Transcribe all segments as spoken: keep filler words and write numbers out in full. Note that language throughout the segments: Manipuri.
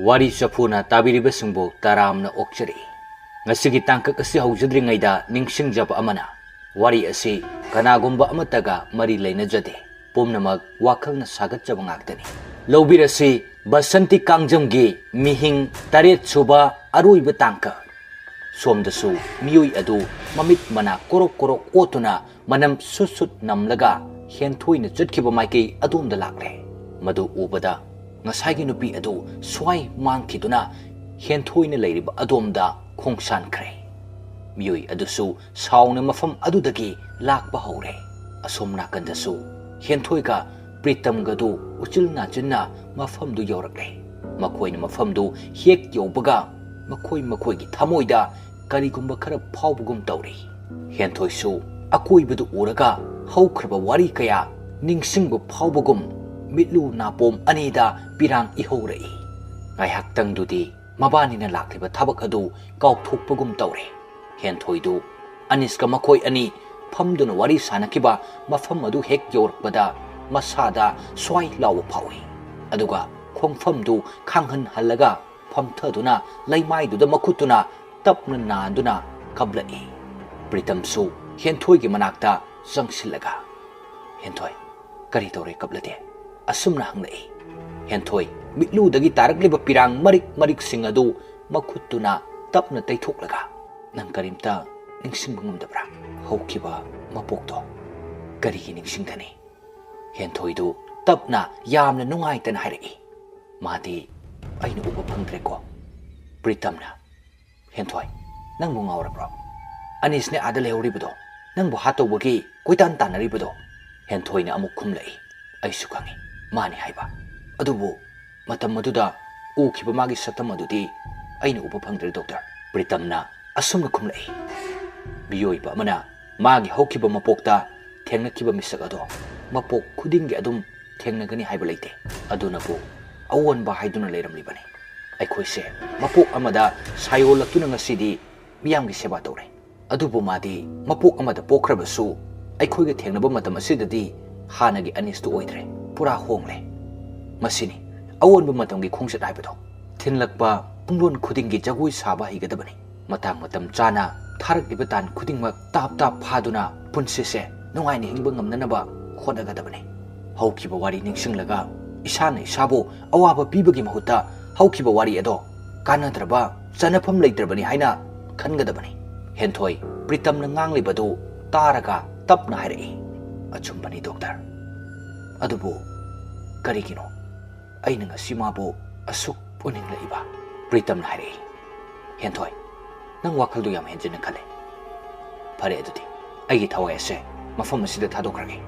ꯋꯥꯔꯤ ꯆꯐꯨꯅ ꯇꯥꯕꯤꯔꯤꯕꯁꯤꯡꯕꯨ ꯇꯔꯥꯝꯅ ꯑꯣꯛꯆꯔꯤ꯫ ꯉꯁꯤꯒꯤ ꯇꯥꯡꯀꯛ ꯑꯁꯤ ꯍꯧꯖꯗ꯭ꯔꯤꯉꯩꯗ ꯅꯤꯡꯁꯤꯡꯖꯕ ꯑꯃꯅ, ꯋꯥꯔꯤ ꯑꯁꯤ ꯀꯅꯥꯒꯨꯝꯕ ꯑꯃꯠꯇꯒ ꯃꯔꯤ ꯂꯩꯅꯖꯗꯦ꯫ ꯄꯨꯝꯅꯃꯛ ꯋꯥꯈꯜꯅ ꯁꯥꯒꯠꯆꯕ ꯉꯥꯛꯇꯅꯤ꯫ ꯂꯧꯕꯤꯔꯁꯤ ꯕꯁꯟꯇꯤ ꯀꯥꯡꯖꯝꯒꯤ ꯃꯤꯍꯤꯡ ꯇꯔꯦꯠ ꯁꯨꯕ ꯑꯔꯣꯏꯕ ꯇꯥꯡꯀꯛ꯫ ꯁꯣꯝꯗꯁꯨ ꯃꯤꯑꯣꯏ ꯑꯗꯨ ꯃꯃꯤꯠ ꯃꯅꯥ ꯀꯣꯔꯣꯛ ꯀꯣꯔꯣꯛ ꯑꯣꯠꯇꯨꯅ ꯃꯅꯝ ꯁꯨꯠ ꯁꯨꯠ ꯅꯝꯂꯒ ꯍꯦꯟꯊꯣꯏꯅ ꯆꯠꯈꯤꯕ ꯃꯥꯏꯀꯩ ꯑꯗꯣꯝꯗ ꯂꯥꯛꯂꯦ꯫ ꯃꯗꯨ ꯎꯕꯗ ꯉꯁꯥꯏꯒꯤ ꯅꯨꯄꯤ ꯑꯗꯨ ꯁ꯭ꯋꯥꯏ ꯃꯥꯡꯈꯤꯗꯨꯅ ꯍꯦꯟꯊꯣꯏꯅ ꯂꯩꯔꯤꯕ ꯑꯗꯣꯝꯗ ꯈꯣꯡꯁꯥꯟꯈ꯭ꯔꯦ꯫ ꯃꯤꯑꯣꯏ ꯑꯗꯨꯁꯨ ꯁꯥꯎꯅ ꯃꯐꯝ ꯑꯗꯨꯗꯒꯤ ꯂꯥꯛꯄ ꯍꯧꯔꯦ꯫ ꯑꯁꯣꯝ ꯅꯥꯀꯟꯗꯁꯨ ꯍꯦꯟꯊꯣꯏꯒ ꯄ꯭ꯔꯤꯇꯝꯒꯗꯨ ꯎꯆꯤꯜ ꯅꯥꯆꯤꯟꯅ ꯃꯐꯝꯗꯨ ꯌꯧꯔꯛꯂꯦ꯫ ꯃꯈꯣꯏꯅ ꯃꯐꯝꯗꯨ ꯍꯦꯛ ꯌꯧꯕꯒ ꯃꯈꯣꯏ ꯃꯈꯣꯏꯒꯤ ꯊꯃꯣꯏꯗ ꯀꯔꯤꯒꯨꯝꯕ ꯈꯔ ꯐꯥꯎꯕꯒꯨꯝ ꯇꯧꯔꯤ꯫ ꯍꯦꯟꯊꯣꯏꯁꯨ ꯑꯀꯣꯏꯕꯗꯨ ꯎꯔꯒ ꯍꯧꯈ꯭ꯔꯕ ꯋꯥꯔꯤ ꯀꯌꯥ ꯅꯤꯡꯁꯤꯡꯕ ꯐꯥꯎꯕꯒꯨꯝ ꯃꯤꯠꯂꯨ ꯅꯥꯄꯣꯝ ꯑꯅꯤꯗ ꯄꯤꯔꯥꯡ ꯏꯍꯧꯔꯛꯏ꯫ ꯉꯥꯏꯍꯥꯛꯇꯪꯗꯨꯗꯤ ꯃꯕꯥꯅꯤꯅ ꯂꯥꯛꯂꯤꯕ ꯊꯕꯛ ꯑꯗꯨ ꯀꯥꯎꯊꯣꯛꯄꯒꯨꯝ ꯇꯧꯔꯦ꯫ ꯍꯦꯟꯊꯣꯏꯗꯨ ꯑꯅꯤꯁꯀ ꯃꯈꯣꯏ ꯑꯅꯤ ꯐꯝꯗꯨꯅ ꯋꯥꯔꯤ ꯁꯥꯅꯈꯤꯕ ꯃꯐꯝ ꯑꯗꯨ ꯍꯦꯛ ꯌꯧꯔꯛꯄꯗ ꯃꯁꯥꯗ ꯁ꯭ꯋꯥꯏ ꯂꯥꯎꯕ ꯐꯥꯎꯏ꯫ ꯑꯗꯨꯒ ꯈꯣꯡꯐꯝꯗꯨ ꯈꯥꯡꯍꯟꯍꯜꯂꯒ ꯐꯝꯊꯗꯨꯅ ꯂꯩꯃꯥꯏꯗꯨꯗ ꯃꯈꯨꯠꯇꯨꯅ ꯇꯞꯅ ꯅꯥꯟꯗꯨꯅ ꯀꯞꯂꯛꯏ꯫ ꯄ꯭ꯔꯤꯇꯝꯁꯨ ꯍꯦꯟꯊꯣꯏꯒꯤ ꯃꯅꯥꯛꯇ ꯆꯪꯁꯤꯜꯂꯒ, "ꯍꯦꯟꯊꯣꯏ, ꯀꯔꯤ ꯇꯧꯔꯦ ꯀꯞꯂꯗꯦ?" ꯑꯁꯨꯝꯅ ꯍꯪꯂꯛꯏ꯫ ꯍꯦꯟꯊꯣꯏ ꯃꯤꯠꯂꯨꯗꯒꯤ ꯇꯥꯔꯛꯂꯤꯕ ꯄꯤꯔꯥꯡ ꯃꯔꯤꯛ ꯃꯔꯤꯛꯁꯤꯡ ꯑꯗꯨ ꯃꯈꯨꯠꯇꯨꯅ ꯇꯞꯅ ꯇꯩꯊꯣꯛꯂꯒ, "ꯅꯪ ꯀꯔꯤꯝꯇ ꯅꯤꯡꯁꯤꯡꯕ ꯉꯝꯗꯕ꯭ꯔꯥ? ꯍꯧꯈꯤꯕ ꯃꯄꯣꯛꯇꯣ?" "ꯀꯔꯤꯒꯤ ꯅꯤꯡꯁꯤꯡꯒꯅꯤ?" ꯍꯦꯟꯊꯣꯏꯗꯨ ꯇꯞꯅ ꯌꯥꯝꯅ ꯅꯨꯡꯉꯥꯏꯇꯅ ꯍꯥꯏꯔꯛꯏ꯫ ꯃꯥꯗꯤ ꯑꯩꯅ ꯎꯕ ꯐꯪꯗ꯭ꯔꯦꯀꯣ꯫ ꯄ꯭ꯔꯤꯇꯝꯅ, "ꯍꯦꯟꯊꯣꯏ, ꯅꯪꯕꯨ ꯉꯥꯎꯔꯕ꯭ꯔꯣ? ꯑꯅꯤꯁꯅꯦ ꯑꯥꯗ ꯂꯩꯍꯧꯔꯤꯕꯗꯣ, ꯅꯪꯕꯨ ꯍꯥꯠꯇꯧꯕꯒꯤ ꯀꯣꯏꯇꯥꯟ ꯇꯥꯟꯅꯔꯤꯕꯗꯣ?" ꯍꯦꯟꯊꯣꯏꯅ ꯑꯃꯨꯛ ꯈꯨꯝꯂꯛꯏ꯫ ꯑꯩꯁꯨ ꯈꯪꯏ, ꯃꯥꯅꯤ ꯍꯥꯏꯕ꯫ ꯑꯗꯨꯕꯨ ꯃꯇꯝ ꯑꯗꯨꯗ ꯎꯈꯤꯕ ꯃꯥꯒꯤ ꯁꯛꯇꯝ ꯑꯗꯨꯗꯤ ꯑꯩꯅ ꯎꯕ ꯐꯪꯗ꯭ꯔꯦ, ꯗꯣꯛꯇꯔ꯫ ꯄ꯭ꯔꯤꯇꯝꯅ ꯑꯁꯨꯝꯅ ꯈꯨꯝꯂꯛꯏ꯫ ꯃꯤꯑꯣꯏꯕ ꯑꯃꯅ ꯃꯥꯒꯤ ꯍꯧꯈꯤꯕ ꯃꯄꯣꯛꯇ ꯊꯦꯡꯅꯈꯤꯕ ꯃꯤꯁꯛ ꯑꯗꯣ ꯃꯄꯣꯛ ꯈꯨꯗꯤꯡꯒꯤ ꯑꯗꯨꯝ ꯊꯦꯡꯅꯒꯅꯤ ꯍꯥꯏꯕ ꯂꯩꯇꯦ꯫ ꯑꯗꯨꯅꯕꯨ ꯑꯑꯣꯟꯕ ꯍꯥꯏꯗꯨꯅ ꯂꯩꯔꯝꯂꯤꯕꯅꯤ꯫ ꯑꯩꯈꯣꯏꯁꯦ ꯃꯄꯣꯛ ꯑꯃꯗ ꯁꯥꯌꯣꯜꯂꯛꯇꯨꯅ ꯉꯁꯤꯗꯤ ꯃꯤꯌꯥꯝꯒꯤ ꯁꯦꯕꯥ ꯇꯧꯔꯦ꯫ ꯑꯗꯨꯕꯨ ꯃꯥꯗꯤ ꯃꯄꯣꯛ ꯑꯃꯗ ꯄꯣꯛꯈ꯭ꯔꯕꯁꯨ ꯑꯩꯈꯣꯏꯒ ꯊꯦꯡꯅꯕ ꯃꯇꯝ ꯑꯁꯤꯗꯗꯤ ꯍꯥꯟꯅꯒꯤ ꯑꯅꯤꯁꯇꯨ ꯑꯣꯏꯗ꯭ꯔꯦ, ꯄꯨꯔꯥ ꯍꯣꯡꯂꯦ꯫ ꯃꯁꯤꯅꯤ ꯑꯑꯣꯟꯕ ꯃꯇꯝꯒꯤ ꯈꯣꯡꯆꯠ ꯍꯥꯏꯕꯗꯣ꯫ ꯊꯤꯟꯂꯛꯄ ꯄꯨꯡꯂꯣꯟ ꯈꯨꯗꯤꯡꯒꯤ ꯖꯒꯣꯏ ꯁꯥꯕ ꯍꯩꯒꯗꯕꯅꯤ꯫ ꯃꯇꯥꯡ ꯃꯇꯝ ꯆꯥꯅ ꯊꯥꯔꯛꯂꯤꯕ ꯇꯥꯟ ꯈꯨꯗꯤꯡꯃꯛ ꯇꯥꯞ ꯇꯥꯞ ꯐꯥꯗꯨꯅ ꯄꯨꯟꯁꯤꯁꯦ ꯅꯨꯡꯉꯥꯏꯅ ꯍꯤꯡꯕ ꯉꯝꯅꯅꯕ ꯍꯣꯠꯅꯒꯗꯕꯅꯤ꯫ ꯍꯧꯈꯤꯕ ꯋꯥꯔꯤ ꯅꯤꯡꯁꯤꯡꯂꯒ ꯏꯁꯥꯅ ꯏꯁꯥꯕꯨ ꯑꯋꯥꯕ ꯄꯤꯕꯒꯤ ꯃꯍꯨꯠꯇ ꯍꯧꯈꯤꯕ ꯋꯥꯔꯤ ꯑꯗꯣ ꯀꯥꯟꯅꯗ꯭ꯔꯕ, ꯆꯟꯅꯐꯝ ꯂꯩꯇ꯭ꯔꯕꯅꯤ ꯍꯥꯏꯅ ꯈꯟꯒꯗꯕꯅꯤ꯫ ꯍꯦꯟꯊꯣꯏ ꯄ꯭ꯔꯤꯇꯝꯅ ꯉꯥꯡꯂꯤꯕꯗꯨ ꯇꯥꯔꯒ ꯇꯞꯅ ꯍꯥꯏꯔꯛꯏ, "ꯑꯆꯨꯝꯕꯅꯤ ꯗꯣꯛꯇꯔ꯫ ꯑꯗꯨꯕꯨ ꯀꯔꯤꯒꯤꯅꯣ ꯑꯩꯅ ꯉꯁꯤ ꯃꯥꯕꯨ ꯑꯁꯨꯛ ꯎꯅꯤꯡꯂꯛꯏꯕ?" ꯄ꯭ꯔꯤꯇꯝꯅ ꯍꯥꯏꯔꯛꯏ, "ꯍꯦꯟꯊꯣꯏ, ꯅꯪ ꯋꯥꯈꯜꯗꯨ ꯌꯥꯝ ꯍꯦꯟꯖꯤꯟꯅ ꯈꯜꯂꯦ꯫ ꯐꯔꯦ, ꯑꯗꯨꯗꯤ ꯑꯩꯒꯤ ꯊꯋꯥꯏ ꯑꯁꯦ ꯃꯐꯝ ꯑꯁꯤꯗ ꯊꯥꯗꯣꯛꯈ꯭ꯔꯒꯦ꯫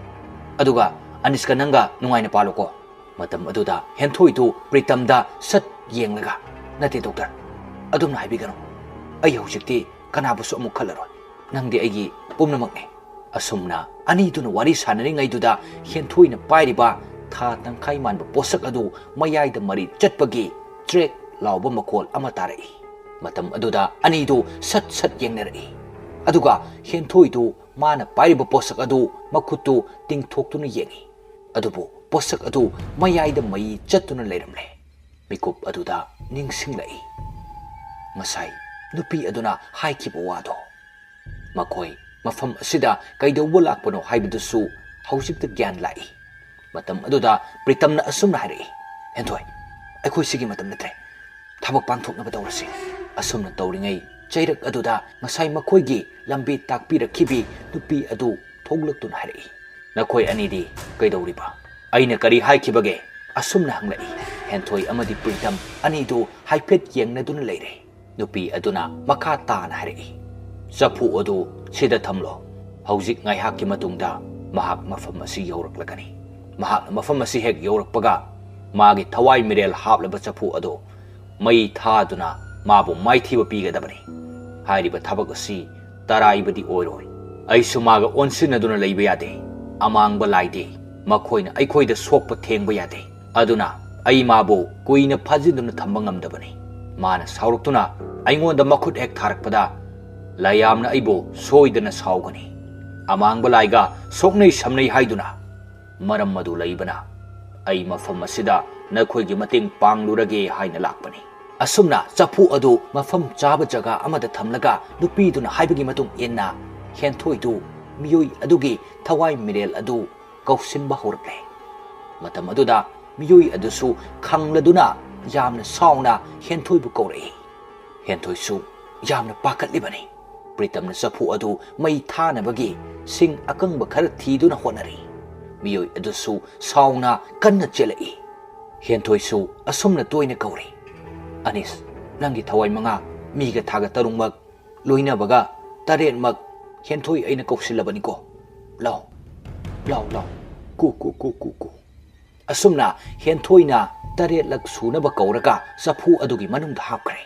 ꯑꯗꯨꯒ ꯑꯅꯤꯁꯀ ꯅꯪꯒ ꯅꯨꯡꯉꯥꯏꯅ ꯄꯥꯜꯂꯨꯀꯣ꯫" ꯃꯇꯝ ꯑꯗꯨꯗ ꯍꯦꯟꯊꯣꯏꯗꯨ ꯄ꯭ꯔꯤꯇꯝꯗ ꯁꯠ ꯌꯦꯡꯂꯒ, "ꯅꯠꯇꯦ ꯗꯣꯛꯇꯔ, ꯑꯗꯨꯝꯅ ꯍꯥꯏꯕꯤꯒꯅꯨ꯫ ꯑꯩ ꯍꯧꯖꯤꯛꯇꯤ ꯀꯅꯥꯕꯨꯁꯨ ꯑꯃꯨꯛ ꯈꯜꯂꯔꯣꯏ꯫ ꯅꯪꯗꯤ ꯑꯩꯒꯤ ꯄꯨꯝꯅꯃꯛꯅꯤ꯫" ꯑꯁꯨꯝꯅ ꯑꯅꯤꯗꯨꯅ ꯋꯥꯔꯤ ꯁꯥꯟꯅꯔꯤꯉꯩꯗꯨꯗ ꯍꯦꯟꯊꯣꯏꯅ ꯄꯥꯏꯔꯤꯕ ꯊꯥ ꯇꯪꯈꯥꯏ ꯃꯥꯟꯕ ꯄꯣꯠꯁꯛ ꯑꯗꯨ ꯃꯌꯥꯏꯗ ꯃꯔꯤ ꯆꯠꯄꯒꯤ ꯇ꯭ꯔꯦꯛ ꯂꯥꯎꯕ ꯃꯈꯣꯜ ꯑꯃ ꯇꯥꯔꯛꯏ꯫ ꯃꯇꯝ ꯑꯗꯨꯗ ꯑꯅꯤꯗꯨ ꯁꯠ ꯁꯠ ꯌꯦꯡꯅꯔꯛꯏ꯫ ꯑꯗꯨꯒ ꯍꯦꯟꯊꯣꯏꯗꯨ ꯃꯥꯅ ꯄꯥꯏꯔꯤꯕ ꯄꯣꯠꯁꯛ ꯑꯗꯨ ꯃꯈꯨꯠꯇꯨ ꯇꯤꯡꯊꯣꯛꯇꯨꯅ ꯌꯦꯡꯏ꯫ ꯑꯗꯨꯕꯨ ꯄꯣꯠꯁꯛ ꯑꯗꯨ ꯃꯌꯥꯏꯗ ꯃꯩ ꯆꯠꯇꯨꯅ ꯂꯩꯔꯝꯂꯦ꯫ ꯃꯤꯀꯨꯞ ꯑꯗꯨꯗ ꯅꯤꯡꯁꯤꯡꯂꯛꯏ ꯉꯁꯥꯏ ꯅꯨꯄꯤ ꯑꯗꯨꯅ ꯍꯥꯏꯈꯤꯕ ꯋꯥꯗꯣ꯫ ꯃꯈꯣꯏ ꯃꯐꯝ ꯑꯁꯤꯗ ꯀꯩꯗꯧꯕ ꯂꯥꯛꯄꯅꯣ ꯍꯥꯏꯕꯗꯨꯁꯨ ꯍꯧꯖꯤꯛꯇ ꯒ꯭ꯌꯥꯟ ꯂꯥꯛꯏ꯫ ꯃꯇꯝ ꯑꯗꯨꯗ ꯄ꯭ꯔꯤꯇꯝꯅ ꯑꯁꯨꯝꯅ ꯍꯥꯏꯔꯛꯏ, "ꯍꯦꯟꯊꯣꯏ, ꯑꯩꯈꯣꯏ ꯁꯤꯒꯤ ꯃꯇꯝ ꯅꯠꯇ꯭ꯔꯦ꯫ ꯊꯕꯛ ꯄꯥꯡꯊꯣꯛꯅꯕ ꯇꯧꯔꯁꯤ꯫" ꯑꯁꯨꯝꯅ ꯇꯧꯔꯤꯉꯩ ꯆꯩꯔꯛ ꯑꯗꯨꯗ ꯉꯁꯥꯏ ꯃꯈꯣꯏꯒꯤ ꯂꯝꯕꯤ ꯇꯥꯛꯄꯤꯔꯛꯈꯤꯕꯤ ꯅꯨꯄꯤ ꯑꯗꯨ ꯊꯣꯛꯂꯛꯇꯨꯅ ꯍꯥꯏꯔꯛꯏ, "ꯅꯈꯣꯏ ꯑꯅꯤꯗꯤ ꯀꯩꯗꯧꯔꯤꯕ? ꯑꯩꯅ ꯀꯔꯤ ꯍꯥꯏꯈꯤꯕꯒꯦ?" ꯑꯁꯨꯝꯅ ꯍꯪꯂꯛꯏ꯫ ꯍꯦꯟꯊꯣꯏ ꯑꯃꯗꯤ ꯄ꯭ꯔꯤꯇꯝ ꯑꯅꯤꯗꯨ ꯍꯥꯏꯐꯦꯠ ꯌꯦꯡꯅꯗꯨꯅ ꯂꯩꯔꯦ꯫ ꯅꯨꯄꯤ ꯑꯗꯨꯅ ꯃꯈꯥ ꯇꯥꯅ ꯍꯥꯏꯔꯛꯏ, "ꯆꯐꯨ ꯑꯗꯨ ꯁꯤꯗ ꯊꯝꯂꯣ꯫ ꯍꯧꯖꯤꯛ ꯉꯥꯏꯍꯥꯛꯀꯤ ꯃꯇꯨꯡꯗ ꯃꯍꯥꯛ ꯃꯐꯝ ꯑꯁꯤ ꯌꯧꯔꯛꯂꯒꯅꯤ꯫ ꯃꯍꯥꯛꯅ ꯃꯐꯝ ꯑꯁꯤ ꯍꯦꯛ ꯌꯧꯔꯛꯄꯒ ꯃꯥꯒꯤ ꯊꯋꯥꯏ ꯃꯤꯔꯦꯜ ꯍꯥꯞꯂꯕ ꯆꯐꯨ ꯑꯗꯨ ꯃꯩ ꯊꯥꯗꯨꯅ ꯃꯥꯕꯨ ꯃꯥꯏꯊꯤꯕ ꯄꯤꯒꯗꯕꯅꯤ꯫ ꯍꯥꯏꯔꯤꯕ ꯊꯕꯛ ꯑꯁꯤ ꯇꯔꯥꯏꯕꯗꯤ ꯑꯣꯏꯔꯣꯏ꯫ ꯑꯩꯁꯨ ꯃꯥꯒ ꯑꯣꯟꯁꯤꯟꯅꯗꯨꯅ ꯂꯩꯕ ꯌꯥꯗꯦ꯫ ꯑꯃꯥꯡꯕ ꯂꯥꯏꯗꯤ ꯃꯈꯣꯏꯅ ꯑꯩꯈꯣꯏꯗ ꯁꯣꯛꯄ ꯊꯦꯡꯕ ꯌꯥꯗꯦ꯫ ꯑꯗꯨꯅ ꯑꯩ ꯃꯥꯕꯨ ꯀꯨꯏꯅ ꯐꯥꯖꯤꯟꯗꯨꯅ ꯊꯝꯕ ꯉꯝꯗꯕꯅꯤ꯫ ꯃꯥꯅ ꯁꯥꯎꯔꯛꯇꯨꯅ ꯑꯩꯉꯣꯟꯗ ꯃꯈꯨꯠ ꯍꯦꯛ ꯊꯥꯔꯛꯄꯗ ꯂꯥꯏꯌꯥꯝꯅ ꯑꯩꯕꯨ ꯁꯣꯏꯗꯅ ꯁꯥꯎꯒꯅꯤ꯫ ꯑꯃꯥꯡꯕ ꯂꯥꯏꯒ ꯁꯣꯛꯅꯩ ꯁꯝꯅꯩ ꯍꯥꯏꯗꯨꯅ ꯃꯔꯝ ꯑꯗꯨ ꯂꯩꯕꯅ ꯑꯩ ꯃꯐꯝ ꯑꯁꯤꯗ ꯅꯈꯣꯏꯒꯤ ꯃꯇꯦꯡ ꯄꯥꯡꯂꯨꯔꯒꯦ ꯍꯥꯏꯅ ꯂꯥꯛꯄꯅꯤ꯫ ꯑꯁꯨꯝꯅ ꯆꯐꯨ ꯑꯗꯨ ꯃꯐꯝ ꯆꯥꯕ ꯖꯒꯥ ꯑꯃꯗ ꯊꯝꯂꯒ ꯅꯨꯄꯤꯗꯨꯅ ꯍꯥꯏꯕꯒꯤ ꯃꯇꯨꯡ ꯏꯟꯅ ꯍꯦꯟꯊꯣꯏꯗꯨ ꯃꯤꯑꯣꯏ ꯑꯗꯨꯒꯤ ꯊꯋꯥꯏ ꯃꯤꯔꯦꯜ ꯑꯗꯨ ꯀꯧꯁꯤꯟꯕ ꯍꯧꯔꯛꯂꯦ꯫ ꯃꯇꯝ ꯑꯗꯨꯗ ꯃꯤꯑꯣꯏ ꯑꯗꯨꯁꯨ ꯈꯪꯂꯗꯨꯅ ꯌꯥꯝꯅ ꯁꯥꯎꯅ ꯍꯦꯟꯊꯣꯏꯕꯨ ꯀꯧꯔꯛꯏ꯫ ꯍꯦꯟꯊꯣꯏꯁꯨ ꯌꯥꯝꯅ ꯄꯥꯈꯠꯂꯤꯕꯅꯤ꯫ ꯄ꯭ꯔꯤꯇꯝꯅ ꯆꯐꯨ ꯑꯗꯨ ꯃꯩ ꯊꯥꯅꯕꯒꯤ ꯁꯤꯡ ꯑꯀꯪꯕ ꯈꯔ ꯊꯤꯗꯨꯅ ꯍꯣꯠꯅꯔꯤ꯫ ꯃꯤꯑꯣꯏ ꯑꯗꯨꯁꯨ ꯁꯥꯎꯅ ꯀꯟꯅ ꯆꯦꯜꯂꯛꯏ꯫ ꯍꯦꯟꯊꯣꯏꯁꯨ ꯑꯁꯨꯝꯅ ꯇꯣꯏꯅ ꯀꯧꯔꯤ, "ꯑꯅꯤꯁ, ꯅꯪꯒꯤ ꯊꯋꯥꯏ ꯃꯉꯥ, ꯃꯤꯒ ꯊꯥꯒ ꯇꯔꯨꯛꯃꯛ ꯂꯣꯏꯅꯕꯒ ꯇꯔꯦꯠꯃꯛ ꯍꯦꯟꯊꯣꯏ ꯑꯩꯅ ꯀꯧꯁꯤꯜꯂꯕꯅꯤꯀꯣ꯫ ꯂꯥꯎ, ꯂꯥꯎ, ꯂꯥꯎ, ꯀꯨ, ꯀꯨ, ꯀꯨ, ꯀꯨ, ꯀꯨ"꯫ ꯑꯁꯨꯝꯅ ꯍꯦꯟꯊꯣꯏꯅ ꯇꯔꯦꯠꯂꯛ ꯁꯨꯅꯕ ꯀꯧꯔꯒ ꯆꯐꯨ ꯑꯗꯨꯒꯤ ꯃꯅꯨꯡꯗ ꯍꯥꯞꯈ꯭ꯔꯦ꯫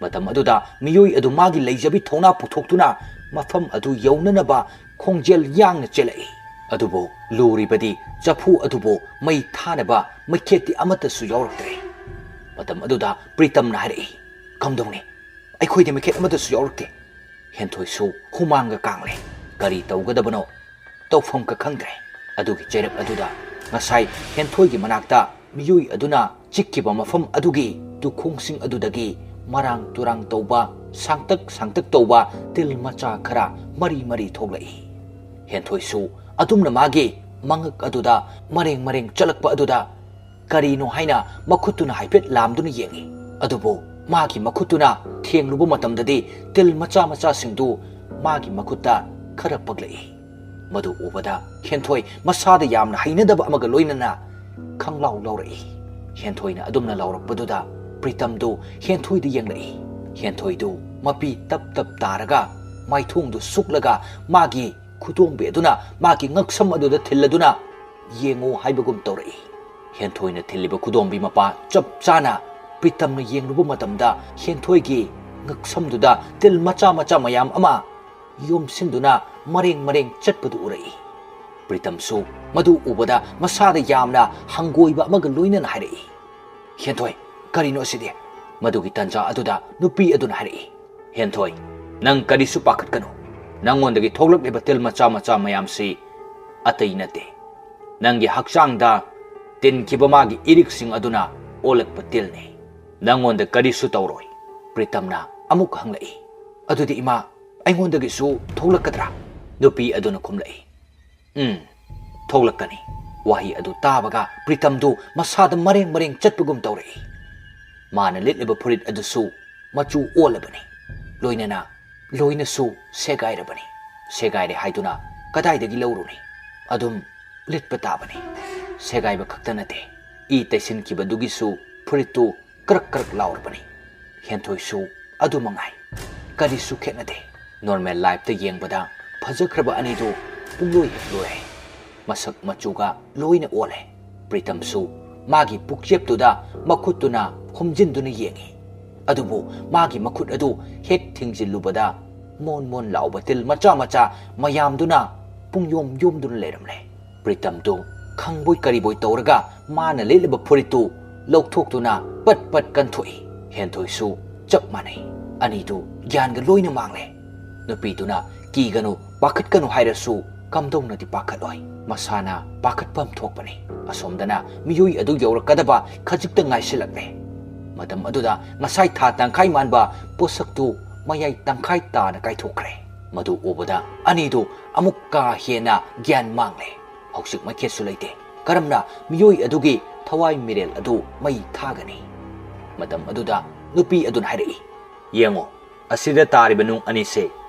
ꯃꯇꯝ ꯑꯗꯨꯗ ꯃꯤꯑꯣꯏ ꯑꯗꯨ ꯃꯥꯒꯤ ꯂꯩꯖꯕꯤ ꯊꯧꯅꯥ ꯄꯨꯊꯣꯛꯇꯨꯅ ꯃꯐꯝ ꯑꯗꯨ ꯌꯧꯅꯅꯕ ꯈꯣꯡꯖꯦꯜ ꯌꯥꯡꯅ ꯆꯦꯜꯂꯛꯏ꯫ ꯑꯗꯨꯕꯨ ꯂꯨꯔꯤꯕꯗꯤ ꯆꯐꯨ ꯑꯗꯨꯕꯨ ꯃꯩ ꯊꯥꯅꯕ ꯃꯩꯈꯦꯠꯇꯤ ꯑꯃꯠꯇꯁꯨ ꯌꯥꯎꯔꯛꯇ꯭ꯔꯦ꯫ ꯃꯇꯝ ꯑꯗꯨꯗ ꯄ꯭ꯔꯤꯇꯝꯅ ꯍꯥꯏꯔꯛꯏ, "ꯀꯝꯗꯧꯅꯤ? ꯑꯩꯈꯣꯏꯗꯤ ꯃꯩꯈꯦꯠ ꯑꯃꯠꯇꯁꯨ ꯌꯥꯎꯔꯛꯇꯦ"꯫ ꯍꯦꯟꯊꯣꯏꯁꯨ ꯍꯨꯃꯥꯡꯒ ꯀꯥꯡꯂꯦ꯫ ꯀꯔꯤ ꯇꯧꯒꯗꯕꯅꯣ? ꯇꯧꯐꯝꯒ ꯈꯪꯗ꯭ꯔꯦ꯫ ꯑꯗꯨꯒꯤ ꯆꯩꯔꯛ ꯑꯗꯨꯗ ꯉꯁꯥꯏ ꯍꯦꯟꯊꯣꯏꯒꯤ ꯃꯅꯥꯛꯇ ꯃꯤꯑꯣꯏ ꯑꯗꯨꯅ ꯆꯤꯛꯈꯤꯕ ꯃꯐꯝ ꯑꯗꯨꯒꯤ ꯇꯨꯈꯣꯡꯁꯤꯡ ꯑꯗꯨꯗꯒꯤ ꯃꯔꯥꯡ ꯇꯨꯔꯥꯡ ꯇꯧꯕ, ꯁꯥꯡꯇꯛ ꯁꯥꯡꯇꯛ ꯇꯧꯕ ꯇꯤꯜ ꯃꯆꯥ ꯈꯔ ꯃꯔꯤ ꯃꯔꯤ ꯊꯣꯛꯂꯛꯏ꯫ ꯍꯦꯟꯊꯣꯏꯁꯨ ꯑꯗꯨꯝꯅ ꯃꯥꯒꯤ ꯃꯉꯛ ꯑꯗꯨꯗ ꯃꯔꯦꯡ ꯃꯔꯦꯡ ꯆꯠꯂꯛꯄ ꯑꯗꯨꯗ ꯀꯔꯤꯅꯣ ꯍꯥꯏꯅ ꯃꯈꯨꯠꯇꯨꯅ ꯍꯥꯏꯐꯦꯠ ꯂꯥꯝꯗꯨꯅ ꯌꯦꯡꯏ꯫ ꯑꯗꯨꯕꯨ ꯃꯥꯒꯤ ꯃꯈꯨꯠꯇꯨꯅ ꯊꯦꯡꯂꯨꯕ ꯃꯇꯝꯗꯗꯤ ꯇꯤꯜ ꯃꯆꯥ ꯃꯆꯥꯁꯤꯡꯗꯨ ꯃꯥꯒꯤ ꯃꯈꯨꯠꯇ ꯈꯔ ꯄꯛꯂꯛꯏ꯫ ꯃꯗꯨ ꯎꯕꯗ ꯍꯦꯟꯊꯣꯏ ꯃꯁꯥꯗ ꯌꯥꯝꯅ ꯍꯩꯅꯗꯕ ꯑꯃꯒ ꯂꯣꯏꯅꯅ ꯈꯪꯂꯥꯎ ꯂꯥꯎꯔꯛꯏ꯫ ꯍꯦꯟꯊꯣꯏꯅ ꯑꯗꯨꯝꯅ ꯂꯥꯎꯔꯛꯄꯗꯨꯗ ꯄ꯭ꯔꯤꯇꯝꯗꯨ ꯍꯦꯟꯊꯣꯏꯗ ꯌꯦꯡꯂꯛꯏ꯫ ꯍꯦꯟꯊꯣꯏꯗꯨ ꯃꯄꯤ ꯇꯞ ꯇꯞ ꯇꯥꯔꯒ ꯃꯥꯏꯊꯣꯡꯗꯨ ꯁꯨꯛꯂꯒ ꯃꯥꯒꯤ ꯈꯨꯗꯣꯝꯕꯤ ꯑꯗꯨꯅ ꯃꯥꯒꯤ ꯉꯛꯁꯝ ꯑꯗꯨꯗ ꯊꯤꯜꯂꯗꯨꯅ ꯌꯦꯡꯉꯨ ꯍꯥꯏꯕꯒꯨꯝ ꯇꯧꯔꯛꯏ꯫ ꯍꯦꯟꯊꯣꯏꯅ ꯊꯤꯜꯂꯤꯕ ꯈꯨꯗꯣꯝꯕꯤ ꯃꯄꯥ ꯆꯞ ꯆꯥꯅ ꯄ꯭ꯔꯤꯇꯝꯅ ꯌꯦꯡꯂꯨꯕ ꯃꯇꯝꯗ ꯍꯦꯟꯊꯣꯏꯒꯤ ꯉꯛꯁꯝꯗꯨꯗ ꯇꯤꯜ ꯃꯆꯥ ꯃꯆꯥ ꯃꯌꯥꯝ ꯑꯃ ꯌꯣꯝꯁꯤꯟꯗꯨꯅ ꯃꯔꯦꯡ ꯃꯔꯦꯡ ꯆꯠꯄꯗꯨ ꯎꯔꯛꯏ꯫ ꯄ꯭ꯔꯤꯇꯝꯁꯨ ꯃꯗꯨ ꯎꯕꯗ ꯃꯁꯥꯗ ꯌꯥꯝꯅ ꯍꯪꯒꯣꯏꯕ ꯑꯃꯒ ꯂꯣꯏꯅꯅ ꯍꯥꯏꯔꯛꯏ, "ꯍꯦꯟꯊꯣꯏ, ꯀꯔꯤꯅꯣ ꯑꯁꯤꯗꯤ?" ꯃꯗꯨꯒꯤ ꯇꯟꯖꯥ ꯑꯗꯨꯗ ꯅꯨꯄꯤ ꯑꯗꯨꯅ ꯍꯥꯏꯔꯛꯏ, "ꯍꯦꯟꯊꯣꯏ, ꯅꯪ ꯀꯔꯤꯁꯨ ꯄꯥꯈꯠꯀꯅꯨ꯫ ꯅꯪꯉꯣꯟꯗꯒꯤ ꯊꯣꯛꯂꯛꯂꯤꯕ ꯇꯤꯜ ꯃꯆꯥ ꯃꯆꯥ ꯃꯌꯥꯝꯁꯤ ꯑꯇꯩ ꯅꯠꯇꯦ꯫ ꯅꯪꯒꯤ ꯍꯛꯆꯥꯡꯗ ꯇꯤꯟꯈꯤꯕ ꯃꯥꯒꯤ ꯏꯔꯤꯛꯁꯤꯡ ꯑꯗꯨꯅ ꯑꯣꯜꯂꯛꯄ ꯇꯤꯜꯅꯤ꯫ "ꯅꯪꯉꯣꯟꯗ ꯀꯔꯤꯁꯨ ꯇꯧꯔꯣꯏ?" ꯄ꯭ꯔꯤꯇꯝꯅ ꯑꯃꯨꯛ ꯍꯪꯂꯛꯏ꯫ "ꯑꯗꯨꯗꯤ ꯏꯃꯥ, ꯑꯩꯉꯣꯟꯗꯒꯤꯁꯨ ꯊꯣꯛꯂꯛꯀꯗ꯭ꯔꯥ?" ꯅꯨꯄꯤ ꯑꯗꯨꯅ ꯈꯨꯝꯂꯛꯏ꯫ "ꯎꯝ, ꯊꯣꯛꯂꯛꯀꯅꯤ꯫" ꯋꯥꯍꯩ ꯑꯗꯨ ꯇꯥꯕꯒ ꯄ꯭ꯔꯤꯇꯝꯗꯨ ꯃꯁꯥꯗ ꯃꯔꯦꯡ ꯃꯔꯦꯡ ꯆꯠꯄꯒꯨꯝ ꯇꯧꯔꯛꯏ꯫ ꯃꯥꯅ ꯂꯤꯠꯂꯤꯕ ꯐꯨꯔꯤꯠ ꯑꯗꯨꯁꯨ ꯃꯆꯨ ꯑꯣꯜꯂꯕꯅꯤ, ꯂꯣꯏꯅꯅ ꯂꯣꯏꯅꯁꯨ ꯁꯦꯒꯥꯏꯔꯕꯅꯤ꯫ ꯁꯦꯒꯥꯏꯔꯦ ꯍꯥꯏꯗꯨꯅ ꯀꯗꯥꯏꯗꯒꯤ ꯂꯧꯔꯨꯅꯤ? ꯑꯗꯨꯝ ꯂꯤꯠꯄ ꯇꯥꯕꯅꯤ꯫ ꯁꯦꯒꯥꯏꯕ ꯈꯛꯇ ꯅꯠꯇꯦ, ꯏ ꯇꯩꯁꯤꯟꯈꯤꯕꯗꯨꯒꯤꯁꯨ ꯐꯨꯔꯤꯠꯇꯨ ꯀ꯭ꯔꯛ ꯀ꯭ꯔꯛ ꯂꯥꯎꯔꯕꯅꯤ꯫ ꯍꯦꯟꯊꯣꯏꯁꯨ ꯑꯗꯨ ꯃꯉꯥꯏ, ꯀꯔꯤꯁꯨ ꯈꯦꯠꯅꯗꯦ꯫ ꯅꯣꯔꯃꯦꯜ ꯂꯥꯏꯐꯇ ꯌꯦꯡꯕꯗ ꯐꯖꯈ꯭ꯔꯕ ꯑꯅꯤꯗꯨ ꯄꯨꯡꯂꯣꯏ ꯍꯦꯛ ꯂꯣꯏꯔꯦ꯫ ꯃꯁꯛ ꯃꯆꯨꯒ ꯂꯣꯏꯅ ꯑꯣꯜꯂꯦ꯫ ꯄ꯭ꯔꯤꯇꯝꯁꯨ ꯃꯥꯒꯤ ꯄꯨꯛꯆꯦꯞꯇꯨꯗ ꯃꯈꯨꯠꯇꯨꯅ ꯈꯨꯝꯖꯤꯟꯗꯨꯅ ꯌꯦꯡꯉꯤ꯫ ꯑꯗꯨꯕꯨ ꯃꯥꯒꯤ ꯃꯈꯨꯠ ꯑꯗꯨ ꯍꯦꯛ ꯊꯤꯡꯖꯤꯜꯂꯨꯕꯗ ꯃꯣꯟ ꯃꯣꯟ ꯂꯥꯎꯕ ꯇꯤꯜ ꯃꯆꯥ ꯃꯆꯥ ꯃꯌꯥꯝꯗꯨꯅ ꯄꯨꯡꯌꯣꯝ ꯌꯣꯝꯗꯨꯅ ꯂꯩꯔꯝꯂꯦ꯫ ꯄ꯭ꯔꯤꯇꯝꯗꯨ ꯈꯪꯕꯣꯏ ꯀꯔꯤꯕꯣꯏ ꯇꯧꯔꯒ ꯃꯥꯅ ꯂꯤꯠꯂꯤꯕ ꯐꯨꯔꯤꯠꯇꯨ ꯂꯧꯊꯣꯛꯇꯨꯅ ꯄꯠ ꯄꯠ ꯀꯟꯊꯣꯛꯏ꯫ ꯍꯦꯟꯊꯣꯏꯁꯨ ꯆꯞ ꯃꯥꯟꯅꯩ꯫ ꯑꯅꯤꯗꯨ ꯒ꯭ꯌꯥꯟꯒ ꯂꯣꯏꯅ ꯃꯥꯡꯂꯦ꯫ ꯅꯨꯄꯤꯗꯨꯅ "ꯀꯤꯒꯅꯨ, ꯄꯥꯈꯠꯀꯅꯨ" ꯍꯥꯏꯔꯁꯨ ꯀꯝꯗꯧꯅꯗꯤ ꯄꯥꯈꯠꯂꯣꯏ? ꯃꯁꯥꯅ ꯄꯥꯈꯠꯐꯝ ꯊꯣꯛꯄꯅꯤ꯫ ꯑꯁꯣꯝꯗꯅ ꯃꯤꯑꯣꯏ ꯑꯗꯨ ꯌꯧꯔꯛꯀꯗꯕ ꯈꯖꯤꯛꯇ ꯉꯥꯏꯁꯤꯜꯂꯛꯂꯦ꯫ ꯃꯇꯝ ꯑꯗꯨꯗ ꯉꯁꯥꯏ ꯊꯥ ꯇꯪꯈꯥꯏ ꯃꯥꯟꯕ ꯄꯣꯠꯁꯛꯇꯨ ꯃꯌꯥꯏ ꯇꯪꯈꯥꯏ ꯇꯥꯅ ꯀꯥꯏꯊꯣꯛꯈ꯭ꯔꯦ꯫ ꯃꯗꯨ ꯎꯕꯗ ꯑꯅꯤꯗꯨ ꯑꯃꯨꯛ ꯀꯥ ꯍꯦꯟꯅ ꯒ꯭ꯌꯥꯟ ꯃꯥꯡꯂꯦ꯫ ꯍꯧꯖꯤꯛ ꯃꯩꯈꯦꯠꯁꯨ ꯂꯩꯇꯦ꯫ ꯀꯔꯝꯅ ꯃꯤꯑꯣꯏ ꯑꯗꯨꯒꯤ ꯊꯋꯥꯏ ꯃꯤꯔꯦꯜ ꯑꯗꯨ ꯃꯩ ꯊꯥꯒꯅꯤ? ꯃꯇꯝ ꯑꯗꯨꯗ ꯅꯨꯄꯤ ꯑꯗꯨꯅ ꯍꯥꯏꯔꯛꯏ, "ꯌꯦꯡꯉꯣ, ꯑꯁꯤꯗ ꯇꯥꯔꯤꯕ ꯅꯨꯡ ꯑꯅꯤꯁꯦ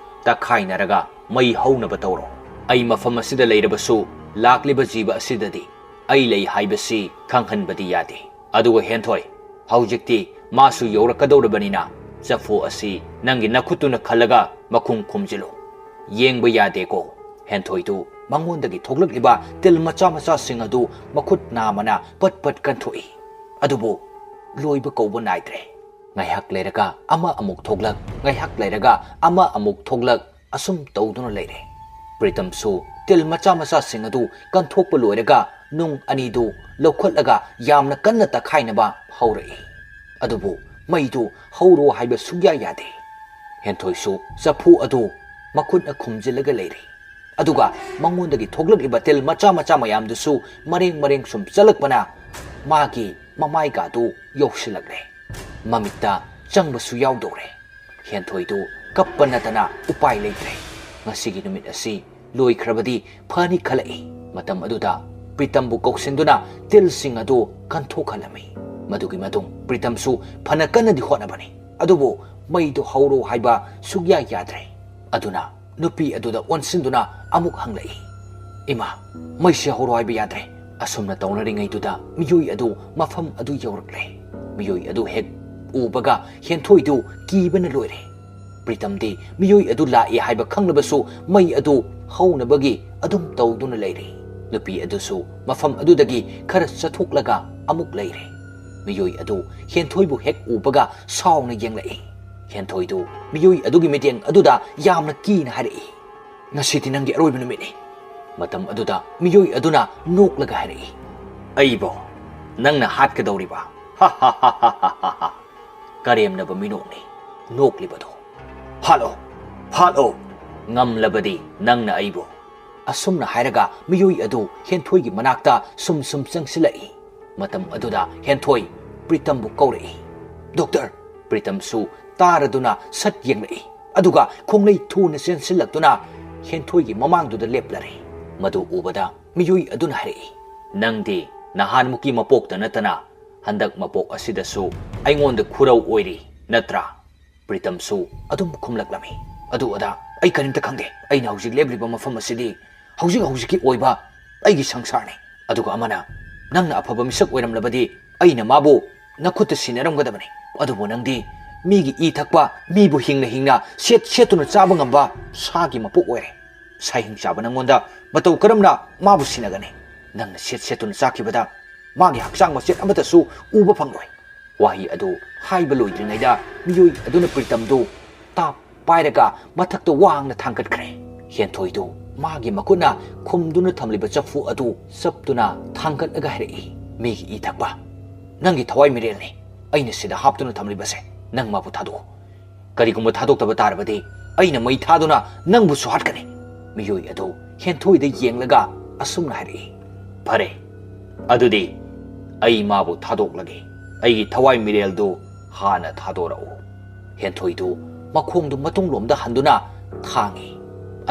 ꯇꯛꯈꯥꯏꯅꯔꯒ ꯃꯩ ꯍꯧꯅꯕ ꯇꯧꯔꯣ꯫ ꯑꯩ ꯃꯐꯝ ꯑꯁꯤꯗ ꯂꯩꯔꯕꯁꯨ ꯂꯥꯛꯂꯤꯕ ꯖꯤꯕ ꯑꯁꯤꯗꯗꯤ ꯑꯩ ꯂꯩ ꯍꯥꯏꯕꯁꯤ ꯈꯪꯍꯟꯕꯗꯤ ꯌꯥꯗꯦ꯫ ꯑꯗꯨꯒ ꯍꯦꯟꯊꯣꯏ, ꯍꯧꯖꯤꯛꯇꯤ ꯃꯥꯁꯨ ꯌꯧꯔꯛꯀꯗꯧꯔꯕꯅꯤꯅ ꯆꯐꯨ ꯑꯁꯤ ꯅꯪꯒꯤ ꯅꯈꯨꯠꯇꯨꯅ ꯈꯜꯂꯒ ꯃꯈꯨꯝ ꯈꯨꯝꯖꯤꯜꯂꯨ꯫ ꯌꯦꯡꯕ ꯌꯥꯗꯦꯀꯣ?" ꯍꯦꯟꯊꯣꯏꯗꯨ ꯃꯉꯣꯟꯗꯒꯤ ꯊꯣꯛꯂꯛꯂꯤꯕ ꯇꯤꯜ ꯃꯆꯥ ꯃꯆꯥꯁꯤꯡ ꯑꯗꯨ ꯃꯈꯨꯠ ꯅꯥꯝꯃꯅ ꯄꯠ ꯄꯠ ꯀꯟꯊꯣꯛꯏ꯫ ꯑꯗꯨꯕꯨ ꯂꯣꯏꯕ ꯀꯧꯕ ꯅꯥꯏꯗ꯭ꯔꯦ꯫ ꯉꯥꯏꯍꯥꯛ ꯂꯩꯔꯒ ꯑꯃ ꯑꯃꯨꯛ ꯊꯣꯛꯂꯛ, ꯉꯥꯏꯍꯥꯛ ꯂꯩꯔꯒ ꯑꯃ ꯑꯃꯨꯛ ꯊꯣꯛꯂꯛ, ꯑꯁꯨꯝ ꯇꯧꯗꯨꯅ ꯂꯩꯔꯦ꯫ ꯄ꯭ꯔꯤꯇꯝꯁꯨ ꯇꯤꯜ ꯃꯆꯥ ꯃꯆꯥꯁꯤꯡ ꯑꯗꯨ ꯀꯟꯊꯣꯛꯄ ꯂꯣꯏꯔꯒ ꯅꯨꯡ ꯑꯅꯤꯗꯨ ꯂꯧꯈꯠꯂꯒ ꯌꯥꯝꯅ ꯀꯟꯅ ꯇꯛꯈꯥꯏꯅꯕ ꯍꯧꯔꯛꯏ꯫ ꯑꯗꯨꯕꯨ ꯃꯩꯗꯨ ꯍꯧꯔꯣ ꯍꯥꯏꯕ ꯁꯨꯛꯌꯥ ꯌꯥꯗꯦ꯫ ꯍꯦꯟꯊꯣꯏꯁꯨ ꯆꯐꯨ ꯑꯗꯨ ꯃꯈꯨꯠꯅ ꯈꯨꯝꯖꯤꯜꯂꯒ ꯂꯩꯔꯦ꯫ ꯑꯗꯨꯒ ꯃꯉꯣꯟꯗꯒꯤ ꯊꯣꯛꯂꯛꯂꯤꯕ ꯇꯤꯜ ꯃꯆꯥ ꯃꯆꯥ ꯃꯌꯥꯝꯗꯨꯁꯨ ꯃꯔꯦꯡ ꯃꯔꯦꯡ ꯁꯨꯝ ꯆꯠꯂꯛꯄꯅ ꯃꯥꯒꯤ ꯃꯃꯥꯏꯒꯥꯗꯨ ꯌꯧꯁꯤꯜꯂꯛꯂꯦ꯫ ꯃꯃꯤꯠꯇ ꯆꯪꯕꯁꯨ ꯌꯥꯎꯗꯧꯔꯦ꯫ ꯍꯦꯟꯊꯣꯏꯗꯨ ꯀꯞꯄ ꯅꯠꯇꯅ ꯎꯄꯥꯏ ꯂꯩꯇ꯭ꯔꯦ꯫ ꯉꯁꯤꯒꯤ ꯅꯨꯃꯤꯠ ꯑꯁꯤ ꯂꯣꯏꯈ꯭ꯔꯕꯗꯤ ꯐꯅꯤ ꯈꯜꯂꯛꯏ꯫ ꯃꯇꯝ ꯑꯗꯨꯗ ꯄ꯭ꯔꯤꯇꯝꯕꯨ ꯀꯧꯁꯤꯟꯗꯨꯅ ꯇꯤꯜꯁꯤꯡ ꯑꯗꯨ ꯀꯟꯊꯣꯛꯍꯜꯂꯝꯃꯤ꯫ ꯃꯗꯨꯒꯤ ꯃꯇꯨꯡ ꯄ꯭ꯔꯤꯇꯝꯁꯨ ꯐꯅ ꯀꯟꯅꯗꯤ ꯍꯣꯠꯅꯕꯅꯤ, ꯑꯗꯨꯕꯨ ꯃꯩꯗꯨ ꯍꯧꯔꯣ ꯍꯥꯏꯕ ꯁꯨꯛꯌꯥ ꯌꯥꯗ꯭ꯔꯦ꯫ ꯑꯗꯨꯅ ꯅꯨꯄꯤ ꯑꯗꯨꯗ ꯑꯣꯟꯁꯤꯟꯗꯨꯅ ꯑꯃꯨꯛ ꯍꯪꯂꯛꯏ, "ꯏꯃꯥ, ꯃꯩꯁꯦ ꯍꯧꯔꯣ ꯍꯥꯏꯕ ꯌꯥꯗ꯭ꯔꯦ!" ꯑꯁꯨꯝꯅ ꯇꯧꯅꯔꯤꯉꯩꯗꯨꯗ ꯃꯤꯑꯣꯏ ꯑꯗꯨ ꯃꯐꯝ ꯑꯗꯨ ꯌꯧꯔꯛꯂꯦ꯫ ꯃꯤꯑꯣꯏ ꯑꯗꯨ ꯍꯦꯛ ꯎꯕꯒ ꯍꯦꯟꯊꯣꯏꯗꯨ ꯀꯤꯕꯅ ꯂꯣꯏꯔꯦ꯫ ꯄ꯭ꯔꯤꯇꯝꯗꯤ ꯃꯤꯑꯣꯏ ꯑꯗꯨ ꯂꯥꯛꯏ ꯍꯥꯏꯕ ꯈꯪꯂꯕꯁꯨ ꯃꯩ ꯑꯗꯨ ꯍꯧꯅꯕꯒꯤ ꯑꯗꯨꯝ ꯇꯧꯗꯨꯅ ꯂꯩꯔꯤ꯫ ꯅꯨꯄꯤ ꯑꯗꯨꯁꯨ ꯃꯐꯝ ꯑꯗꯨꯗꯒꯤ ꯈꯔ ꯆꯠꯊꯣꯛꯂꯒ ꯑꯃꯨꯛ ꯂꯩꯔꯦ꯫ ꯃꯤꯑꯣꯏ ꯑꯗꯨ ꯍꯦꯟꯊꯣꯏꯕꯨ ꯍꯦꯛ ꯎꯕꯒ ꯁꯥꯎꯅ ꯌꯦꯡꯂꯛꯏ꯫ ꯍꯦꯟꯊꯣꯏꯗꯨ ꯃꯤꯑꯣꯏ ꯑꯗꯨꯒꯤ ꯃꯤꯠꯌꯦꯡ ꯑꯗꯨꯗ ꯌꯥꯝꯅ ꯀꯤꯅ ꯍꯥꯏꯔꯛꯏ, "ꯉꯁꯤꯗꯤ ꯅꯪꯒꯤ ꯑꯔꯣꯏꯕ ꯅꯨꯃꯤꯠꯅꯤ꯫" ꯃꯇꯝ ꯑꯗꯨꯗ ꯃꯤꯑꯣꯏ ꯑꯗꯨꯅ ꯅꯣꯛꯂꯒ ꯍꯥꯏꯔꯛꯏ, "ꯑꯩꯕꯨ ꯅꯪꯅ ꯍꯥꯠꯀꯗꯧꯔꯤꯕ?" ꯀꯔꯦꯝꯅꯕ ꯃꯤꯅꯣꯛꯅꯤ ꯅꯣꯛꯂꯤꯕꯗꯨ꯫ "ꯍꯥꯠꯂꯣ, ꯍꯥꯠꯂꯣ, ꯉꯝꯂꯕꯗꯤ ꯅꯪꯅ ꯑꯩꯕꯨ!" ꯑꯁꯨꯝꯅ ꯍꯥꯏꯔꯒ ꯃꯤꯑꯣꯏ ꯑꯗꯨ ꯍꯦꯟꯊꯣꯏꯒꯤ ꯃꯅꯥꯛꯇ ꯁꯨꯝ ꯁꯨꯝ ꯆꯪꯁꯤꯜꯂꯛꯏ꯫ ꯃꯇꯝ ꯑꯗꯨꯗ ꯍꯦꯟꯊꯣꯏ ꯄ꯭ꯔꯤꯇꯝꯕꯨ ꯀꯧꯔꯛꯏ꯫ "ꯗꯣꯛꯇꯔ!" ꯄ꯭ꯔꯤꯇꯝꯁꯨ ꯇꯥꯔꯗꯨꯅ ꯁꯠ ꯌꯦꯡꯂꯛꯏ, ꯑꯗꯨꯒ ꯈꯣꯡꯂꯩ ꯊꯨꯅ ꯆꯦꯟꯁꯤꯜꯂꯛꯇꯨꯅ ꯍꯦꯟꯊꯣꯏꯒꯤ ꯃꯃꯥꯡꯗꯨꯗ ꯂꯦꯞꯂꯔꯦ꯫ ꯃꯗꯨ ꯎꯕꯗ ꯃꯤꯑꯣꯏ ꯑꯗꯨꯅ ꯍꯥꯏꯔꯛꯏ, "ꯅꯪꯗꯤ ꯅꯍꯥꯟꯃꯨꯛꯀꯤ ꯃꯄꯣꯛꯇ ꯅꯠꯇꯅ ꯍꯟꯗꯛ ꯃꯄꯣꯛ ꯑꯁꯤꯗꯁꯨ ꯑꯩꯉꯣꯟꯗ ꯈꯨꯔꯧ ꯑꯣꯏꯔꯤ ꯅꯠꯇ꯭ꯔꯥ?" ꯄ꯭ꯔꯤꯇꯝꯁꯨ ꯑꯗꯨꯝ ꯈꯨꯝꯂꯛꯂꯝꯃꯤ, "ꯑꯗꯨ ꯑꯗꯥ ꯑꯩ ꯀꯔꯤꯝꯇ ꯈꯪꯗꯦ꯫ ꯑꯩꯅ ꯍꯧꯖꯤꯛ ꯂꯦꯞꯂꯤꯕ ꯃꯐꯝ ꯑꯁꯤꯗꯤ ꯍꯧꯖꯤꯛ ꯍꯧꯖꯤꯛꯀꯤ ꯑꯣꯏꯕ ꯑꯩꯒꯤ ꯁꯪꯁꯥꯔꯅꯤ꯫ ꯑꯗꯨꯒ ꯑꯃꯅ, ꯅꯪꯅ ꯑꯐꯕ ꯃꯤꯁꯛ ꯑꯣꯏꯔꯝꯂꯕꯗꯤ ꯑꯩꯅ ꯃꯥꯕꯨ ꯅꯈꯨꯠꯇ ꯁꯤꯟꯅꯔꯝꯒꯗꯕꯅꯤ꯫ ꯑꯗꯨꯕꯨ ꯅꯪꯗꯤ ꯃꯤꯒꯤ ꯏ ꯊꯛꯄ, ꯃꯤꯕꯨ ꯍꯤꯡꯅ ꯍꯤꯡꯅ ꯁꯦꯠ ꯁꯦꯠꯇꯨꯅ ꯆꯥꯕ ꯉꯝꯕ ꯁꯥꯒꯤ ꯃꯄꯣꯛ ꯑꯣꯏꯔꯦ꯫ ꯁꯥꯍꯤꯡ ꯆꯥꯕ ꯅꯪꯉꯣꯟꯗ ꯃꯇꯧ ꯀꯔꯝꯅ ꯃꯥꯕꯨ ꯁꯤꯟꯅꯒꯅꯤ? ꯅꯪꯅ ꯁꯦꯠ ꯁꯦꯠꯇꯨꯅ ꯆꯥꯈꯤꯕꯗ ꯃꯥꯒꯤ ꯍꯛꯆꯥꯡ ꯃꯆꯦꯠ ꯑꯃꯠꯇꯁꯨ ꯎꯕ ꯐꯪꯂꯣꯏ꯫" ꯋꯥꯍꯩ ꯑꯗꯨ ꯍꯥꯏꯕ ꯂꯣꯏꯗ꯭ꯔꯤꯉꯩꯗ ꯃꯤꯑꯣꯏ ꯑꯗꯨꯅ ꯄ꯭ꯔꯤꯇꯝꯗꯨ ꯇꯥꯞ ꯄꯥꯏꯔꯒ ꯃꯊꯛꯇ ꯋꯥꯡꯅ ꯊꯥꯡꯒꯠꯈ꯭ꯔꯦ꯫ ꯍꯦꯟꯊꯣꯏꯗꯨ ꯃꯥꯒꯤ ꯃꯈꯨꯠꯅ ꯈꯨꯝꯗꯨꯅ ꯊꯝꯂꯤꯕ ꯆꯐꯨ ꯑꯗꯨ ꯆꯞꯇꯨꯅ ꯊꯥꯡꯒꯠꯂꯒ ꯍꯥꯏꯔꯛꯏ, "ꯃꯤꯒꯤ ꯏ ꯊꯛꯄ, ꯅꯪꯒꯤ ꯊꯋꯥꯏ ꯃꯤꯔꯦꯜꯅꯤ ꯑꯩꯅ ꯁꯤꯗ ꯍꯥꯞꯇꯨꯅ ꯊꯝꯂꯤꯕꯁꯦ꯫ ꯅꯪ ꯃꯥꯕꯨ ꯊꯥꯗꯣꯛꯑꯣ꯫ ꯀꯔꯤꯒꯨꯝꯕ ꯊꯥꯗꯣꯛꯇꯕ ꯇꯥꯔꯕꯗꯤ ꯑꯩꯅ ꯃꯩ ꯊꯥꯗꯨꯅ ꯅꯪꯕꯨꯁꯨ ꯍꯥꯠꯀꯅꯤ꯫" ꯃꯤꯑꯣꯏ ꯑꯗꯨ ꯍꯦꯟꯊꯣꯏꯗ ꯌꯦꯡꯂꯒ ꯑꯁꯨꯝꯅ ꯍꯥꯏꯔꯛꯏ, "ꯐꯔꯦ, ꯑꯗꯨꯗꯤ ꯑꯩ ꯃꯥꯕꯨ ꯊꯥꯗꯣꯛꯂꯒꯦ꯫ ꯑꯩꯒꯤ ꯊꯋꯥꯏ ꯃꯤꯔꯦꯜꯗꯨ ꯍꯥꯟꯅ ꯊꯥꯗꯣꯔꯛꯎ꯫" ꯍꯦꯟꯊꯣꯏꯗꯨ ꯃꯈꯣꯡꯗꯨ ꯃꯇꯨꯡꯂꯣꯝꯗ ꯍꯟꯗꯨꯅ ꯊꯥꯡꯉꯤ꯫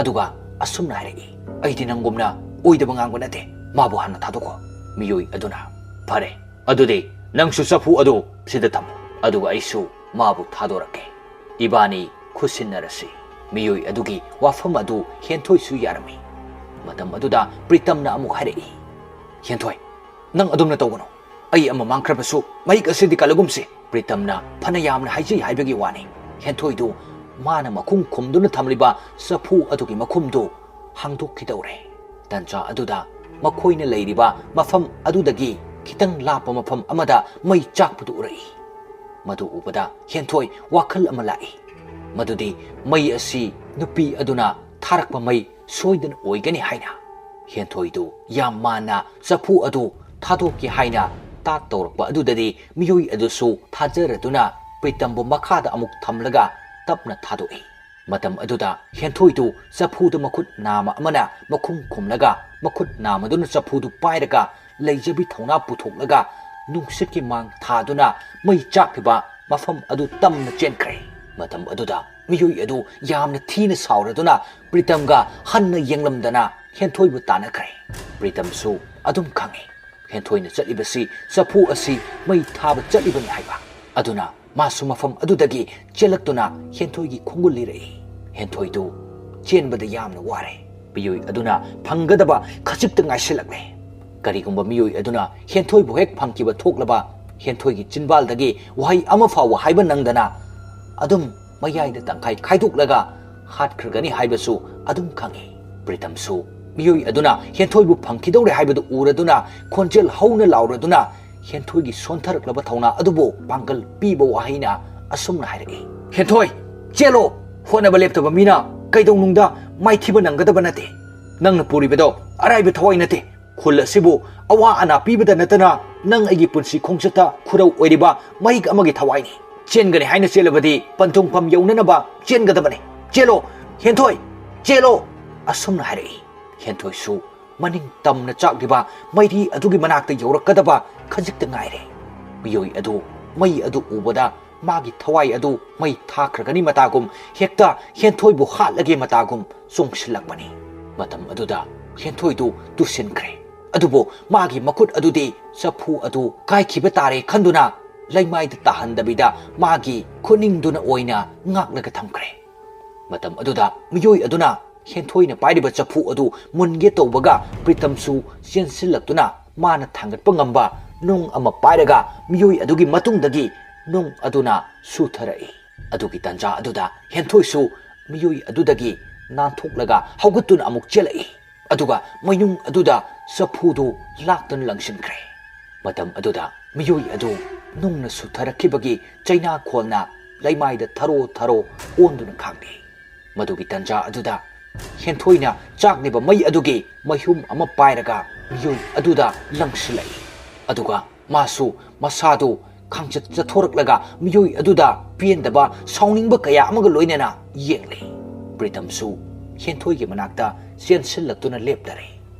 ꯑꯗꯨꯒ ꯑꯁꯨꯝꯅ ꯍꯥꯏꯔꯛꯏ, "ꯑꯩꯗꯤ ꯅꯪꯒꯨꯝꯅ ꯑꯣꯏꯗꯕ ꯉꯥꯡꯕ ꯅꯠꯇꯦ꯫ ꯃꯥꯕꯨ ꯍꯥꯟꯅ ꯊꯥꯗꯣꯛꯈꯣ꯫" ꯃꯤꯑꯣꯏ ꯑꯗꯨꯅ, "ꯐꯔꯦ, ꯑꯗꯨꯗꯤ ꯅꯪꯁꯨ ꯆꯐꯨ ꯑꯗꯨ ꯁꯤꯗ ꯊꯝꯃꯨ, ꯑꯗꯨꯒ ꯑꯩꯁꯨ ꯃꯥꯕꯨ ꯊꯥꯗꯣꯔꯛꯀꯦ꯫ ꯏꯕꯥꯅꯤ ꯈꯨꯠꯁꯤꯟꯅꯔꯁꯤ꯫" ꯃꯤꯑꯣꯏ ꯑꯗꯨꯒꯤ ꯋꯥꯐꯝ ꯑꯗꯨ ꯍꯦꯟꯊꯣꯏꯁꯨ ꯌꯥꯔꯝꯃꯤ꯫ ꯃꯇꯝ ꯑꯗꯨꯗ ꯄ꯭ꯔꯤꯇꯝꯅ ꯑꯃꯨꯛ ꯍꯥꯏꯔꯛꯏ, "ꯍꯦꯟꯊꯣꯏ, ꯅꯪ ꯑꯗꯨꯝꯅ ꯇꯧꯒꯅꯨ꯫ ꯑꯩ ꯑꯃ ꯃꯥꯡꯈ꯭ꯔꯕꯁꯨ ꯃꯍꯤꯛ ꯑꯁꯤꯗꯤ ꯀꯜꯂꯒꯨꯝꯁꯤ꯫" ꯄ꯭ꯔꯤꯇꯝꯅ ꯐꯅ ꯌꯥꯝꯅ ꯍꯥꯏꯖꯩ ꯍꯥꯏꯕꯒꯤ ꯋꯥꯅꯤ, ꯍꯦꯟꯊꯣꯏꯗꯨ ꯃꯥꯅ ꯃꯈꯨꯝ ꯈꯨꯝꯗꯨꯅ ꯊꯝꯂꯤꯕ ꯆꯐꯨ ꯑꯗꯨꯒꯤ ꯃꯈꯨꯝꯗꯨ ꯍꯥꯡꯗꯣꯛꯈꯤꯗꯧꯔꯦ꯫ ꯇꯟꯖꯥ ꯑꯗꯨꯗ ꯃꯈꯣꯏꯅ ꯂꯩꯔꯤꯕ ꯃꯐꯝ ꯑꯗꯨꯗꯒꯤ ꯈꯤꯇꯪ ꯂꯥꯞꯄ ꯃꯐꯝ ꯑꯃꯗ ꯃꯩ ꯆꯥꯛꯄꯗꯨ ꯎꯔꯛꯏ꯫ ꯃꯗꯨ ꯎꯕꯗ ꯍꯦꯟꯊꯣꯏ ꯋꯥꯈꯜ ꯑꯃ ꯂꯥꯛꯏ, ꯃꯗꯨꯗꯤ ꯃꯩ ꯑꯁꯤ ꯅꯨꯄꯤ ꯑꯗꯨꯅ ꯊꯥꯔꯛꯄ ꯃꯩ ꯁꯣꯏꯗꯅ ꯑꯣꯏꯒꯅꯤ ꯍꯥꯏꯅ꯫ ꯍꯦꯟꯊꯣꯏꯗꯨ ꯌꯥꯝ ꯃꯥꯟꯅ ꯆꯐꯨ ꯑꯗꯨ ꯊꯥꯗꯣꯛꯀꯦ ꯍꯥꯏꯅ ꯇꯥꯠ ꯇꯧꯔꯛꯄ ꯑꯗꯨꯗꯗꯤ ꯃꯤꯑꯣꯏ ꯑꯗꯨꯁꯨ ꯊꯥꯖꯔꯗꯨꯅ ꯄ꯭ꯔꯤꯇꯝꯕꯨ ꯃꯈꯥꯗ ꯑꯃꯨꯛ ꯊꯝꯂꯒ ꯇꯞꯅ ꯊꯥꯗꯣꯛꯏ꯫ ꯃꯇꯝ ꯑꯗꯨꯗ ꯍꯦꯟꯊꯣꯏꯗꯨ ꯆꯐꯨꯗ ꯃꯈꯨꯠ ꯅꯥꯝꯃ ꯑꯃꯅ ꯃꯈꯨꯝ ꯈꯨꯝꯂꯒ, ꯃꯈꯨꯠ ꯅꯥꯝꯃꯗꯨꯅ ꯆꯐꯨꯗꯨ ꯄꯥꯏꯔꯒ ꯂꯩꯖꯕꯤ ꯊꯧꯅꯥ ꯄꯨꯊꯣꯛꯂꯒ ꯅꯨꯡꯁꯤꯠꯀꯤ ꯃꯥꯡ ꯊꯥꯗꯨꯅ ꯃꯩ ꯆꯥꯛꯂꯤꯕ ꯃꯐꯝ ꯑꯗꯨ ꯇꯝꯅ ꯆꯦꯟꯈ꯭ꯔꯦ꯫ ꯃꯇꯝ ꯑꯗꯨꯗ ꯃꯤꯑꯣꯏ ꯑꯗꯨ ꯌꯥꯝꯅ ꯊꯤꯅ ꯁꯥꯎꯔꯗꯨꯅ ꯄ꯭ꯔꯤꯇꯝꯒ ꯍꯟꯅ ꯌꯦꯡꯂꯝꯗꯅ ꯍꯦꯟꯊꯣꯏꯕꯨ ꯇꯥꯟꯅꯈ꯭ꯔꯦ꯫ ꯄ꯭ꯔꯤꯇꯝꯁꯨ ꯑꯗꯨꯝ ꯈꯪꯏ, ꯍꯦꯟꯊꯣꯏꯅ ꯆꯠꯂꯤꯕꯁꯤ ꯆꯐꯨ ꯑꯁꯤ ꯃꯩ ꯊꯥꯕ ꯆꯠꯂꯤꯕꯅꯤ ꯍꯥꯏꯕ꯫ ꯑꯗꯨꯅ ꯃꯥꯁꯨ ꯃꯐꯝ ꯑꯗꯨꯗꯒꯤ ꯆꯦꯜꯂꯛꯇꯨꯅ ꯍꯦꯟꯊꯣꯏꯒꯤ ꯈꯣꯡꯒꯨꯜ ꯂꯤꯔꯛꯏ꯫ ꯍꯦꯟꯊꯣꯏꯗꯨ ꯆꯦꯟꯕꯗ ꯌꯥꯝꯅ ꯋꯥꯔꯦ꯫ ꯃꯤꯑꯣꯏ ꯑꯗꯨꯅ ꯐꯪꯒꯗꯕ ꯈꯖꯤꯛꯇ ꯉꯥꯏꯁꯤꯜꯂꯛꯂꯦ꯫ ꯀꯔꯤꯒꯨꯝꯕ ꯃꯤꯑꯣꯏ ꯑꯗꯨꯅ ꯍꯦꯟꯊꯣꯏꯕꯨ ꯍꯦꯛ ꯐꯪꯈꯤꯕ ꯊꯣꯛꯂꯕ, ꯍꯦꯟꯊꯣꯏꯒꯤ ꯆꯤꯟꯕꯥꯜꯗꯒꯤ ꯋꯥꯍꯩ ꯑꯃ ꯐꯥꯎꯕ ꯍꯥꯏꯕ ꯅꯪꯗꯅ ꯑꯗꯨꯝ ꯃꯌꯥꯏꯗ ꯇꯪꯈꯥꯏ ꯈꯥꯏꯗꯣꯛꯂꯒ ꯍꯥꯠꯈ꯭ꯔꯒꯅꯤ ꯍꯥꯏꯕꯁꯨ ꯑꯗꯨꯝ ꯈꯪꯏ꯫ ꯄ꯭ꯔꯤꯇꯝꯁꯨ ꯃꯤꯑꯣꯏ ꯑꯗꯨꯅ ꯍꯦꯟꯊꯣꯏꯕꯨ ꯐꯪꯈꯤꯗꯧꯔꯦ ꯍꯥꯏꯕꯗꯨ ꯎꯔꯗꯨꯅ ꯈꯣꯟꯖꯦꯜ ꯍꯧꯅ ꯂꯥꯎꯔꯗꯨꯅ ꯍꯦꯟꯊꯣꯏꯒꯤ ꯁꯣꯟꯊꯔꯛꯂꯕ ꯊꯧꯅꯥ ꯑꯗꯨꯕꯨ ꯄꯥꯡꯒꯜ ꯄꯤꯕ ꯋꯥꯍꯩꯅ ꯑꯁꯨꯝꯅ ꯍꯥꯏꯔꯛꯏ, "ꯍꯦꯟꯊꯣꯏ, ꯆꯦꯜꯂꯣ! ꯍꯣꯠꯅꯕ ꯂꯦꯞꯇꯕ ꯃꯤꯅ ꯀꯩꯗꯧꯅꯨꯡꯗ ꯃꯥꯏꯊꯤꯕ ꯅꯪꯒꯗꯕ ꯅꯠꯇꯦ꯫ ꯅꯪꯅ ꯄꯨꯔꯤꯕꯗꯣ ꯑꯔꯥꯏꯕ ꯊꯋꯥꯏ ꯅꯠꯇꯦ꯫ ꯈꯨꯜ ꯑꯁꯤꯕꯨ ꯑꯋꯥ ꯑꯅꯥ ꯄꯤꯕꯗ ꯅꯠꯇꯅ ꯅꯪ ꯑꯩꯒꯤ ꯄꯨꯟꯁꯤ ꯈꯣꯡꯆꯠꯇ ꯈꯨꯔꯧ ꯑꯣꯏꯔꯤꯕ ꯃꯍꯤꯛ ꯑꯃꯒꯤ ꯊꯋꯥꯏꯅꯤ꯫ ꯆꯦꯟꯒꯅꯤ ꯍꯥꯏꯅ ꯆꯦꯜꯂꯕꯗꯤ ꯄꯟꯊꯨꯡꯐꯝ ꯌꯧꯅꯅꯕ ꯆꯦꯟꯒꯗꯕꯅꯤ꯫ ꯆꯦꯜꯂꯣ, ꯍꯦꯟꯊꯣꯏ, ꯆꯦꯜꯂꯣ!" ꯑꯁꯨꯝꯅ ꯍꯥꯏꯔꯛꯏ꯫ ꯍꯦꯟꯊꯣꯏꯁꯨ ꯃꯅꯤꯡ ꯇꯝꯅ ꯆꯥꯛꯂꯤꯕ ꯃꯩꯔꯤ ꯑꯗꯨꯒꯤ ꯃꯅꯥꯛꯇ ꯌꯧꯔꯛꯀꯗꯕ ꯈꯖꯤꯛꯇ ꯉꯥꯏꯔꯦ꯫ ꯃꯤꯑꯣꯏ ꯑꯗꯨ ꯃꯩ ꯑꯗꯨ ꯎꯕꯗ ꯃꯥꯒꯤ ꯊꯋꯥꯏ ꯑꯗꯨ ꯃꯩ ꯊꯥꯈ꯭ꯔꯒꯅꯤ ꯃꯇꯥꯒꯨꯝ, ꯍꯦꯛꯇ ꯍꯦꯟꯊꯣꯏꯕꯨ ꯍꯥꯠꯂꯒꯦ ꯃꯇꯥꯒꯨꯝ ꯆꯣꯡꯁꯤꯜꯂꯛꯄꯅꯤ꯫ ꯃꯇꯝ ꯑꯗꯨꯗ ꯍꯦꯟꯊꯣꯏꯗꯨ ꯇꯨꯁꯤꯟꯈ꯭ꯔꯦ꯫ ꯑꯗꯨꯕꯨ ꯃꯥꯒꯤ ꯃꯈꯨꯠ ꯑꯗꯨꯗꯤ ꯆꯐꯨ ꯑꯗꯨ ꯀꯥꯏꯈꯤꯕ ꯇꯥꯔꯦ ꯈꯟꯗꯨꯅ ꯂꯩꯃꯥꯏꯗ ꯇꯥꯍꯟꯗꯕꯤꯗ ꯃꯥꯒꯤ ꯈꯨꯅꯤꯡꯗꯨꯅ ꯑꯣꯏꯅ ꯉꯥꯛꯂꯒ ꯊꯝꯈ꯭ꯔꯦ꯫ ꯃꯇꯝ ꯑꯗꯨꯗ ꯃꯤꯑꯣꯏ ꯑꯗꯨꯅ ꯍꯦꯟꯊꯣꯏꯅ ꯄꯥꯏꯔꯤꯕ ꯆꯐꯨ ꯑꯗꯨ ꯃꯨꯟꯒꯦ ꯇꯧꯕꯒ ꯄ꯭ꯔꯤꯇꯝꯁꯨ ꯆꯦꯟꯁꯤꯜꯂꯛꯇꯨꯅ ꯃꯥꯅ ꯊꯥꯡꯒꯠꯄ ꯉꯝꯕ ꯅꯨꯡ ꯑꯃ ꯄꯥꯏꯔꯒ ꯃꯤꯑꯣꯏ ꯑꯗꯨꯒꯤ ꯃꯇꯨꯡꯗꯒꯤ ꯅꯨꯡ ꯑꯗꯨꯅ ꯁꯨꯊꯔꯛꯏ꯫ ꯑꯗꯨꯒꯤ ꯇꯥꯟꯖꯥ ꯑꯗꯨꯗ ꯍꯦꯟꯊꯣꯏꯁꯨ ꯃꯤꯑꯣꯏ ꯑꯗꯨꯗꯒꯤ ꯅꯥꯟꯊꯣꯛꯂꯒ ꯍꯧꯒꯠꯇꯨꯅ ꯑꯃꯨꯛ ꯆꯦꯜꯂꯛꯏ꯫ ꯑꯗꯨꯒ ꯃꯩꯅꯨꯡ ꯑꯗꯨꯗ ꯆꯐꯨꯗꯨ ꯂꯥꯛꯇꯨꯅ ꯂꯪꯁꯤꯟꯈ꯭ꯔꯦ꯫ ꯃꯇꯝ ꯑꯗꯨꯗ ꯃꯤꯑꯣꯏ ꯑꯗꯨ ꯅꯨꯡꯅ ꯁꯨꯊꯔꯛꯈꯤꯕꯒꯤ ꯆꯩꯅꯥꯈꯣꯜꯅ ꯂꯩꯃꯥꯏꯗ ꯊꯔꯣ ꯊꯔꯣ ꯑꯣꯟꯗꯨꯅ ꯈꯥꯡꯂꯤ꯫ ꯃꯗꯨꯒꯤ ꯇꯥꯟꯖꯥ ꯑꯗꯨꯗ ꯍꯦꯟꯊꯣꯏꯅ ꯆꯥꯛꯂꯤꯕ ꯃꯩ ꯑꯗꯨꯒꯤ ꯃꯩꯍꯨꯝ ꯑꯃ ꯄꯥꯏꯔꯒ ꯃꯤꯑꯣꯏ ꯑꯗꯨꯗ ꯂꯪꯁꯤꯜꯂꯛꯏ꯫ ꯑꯗꯨꯒ ꯃꯥꯁꯨ ꯃꯁꯥꯗꯨ ꯈꯥꯡꯆꯠ ꯆꯠꯊꯣꯔꯛꯂꯒ ꯃꯤꯑꯣꯏ ꯑꯗꯨꯗ ꯄꯦꯟꯗꯕ, ꯁꯥꯎꯅꯤꯡꯕ ꯀꯌꯥ ꯑꯃꯒ ꯂꯣꯏꯅꯅ ꯌꯦꯡꯂꯤ꯫ ꯄ꯭ꯔꯤꯇꯝꯁꯨ ꯍꯦꯟꯊꯣꯏꯒꯤ ꯃꯅꯥꯛꯇ ꯆꯦꯟꯁꯤꯜꯂꯛꯇꯨꯅ ꯂꯦꯞꯂꯔꯦ꯫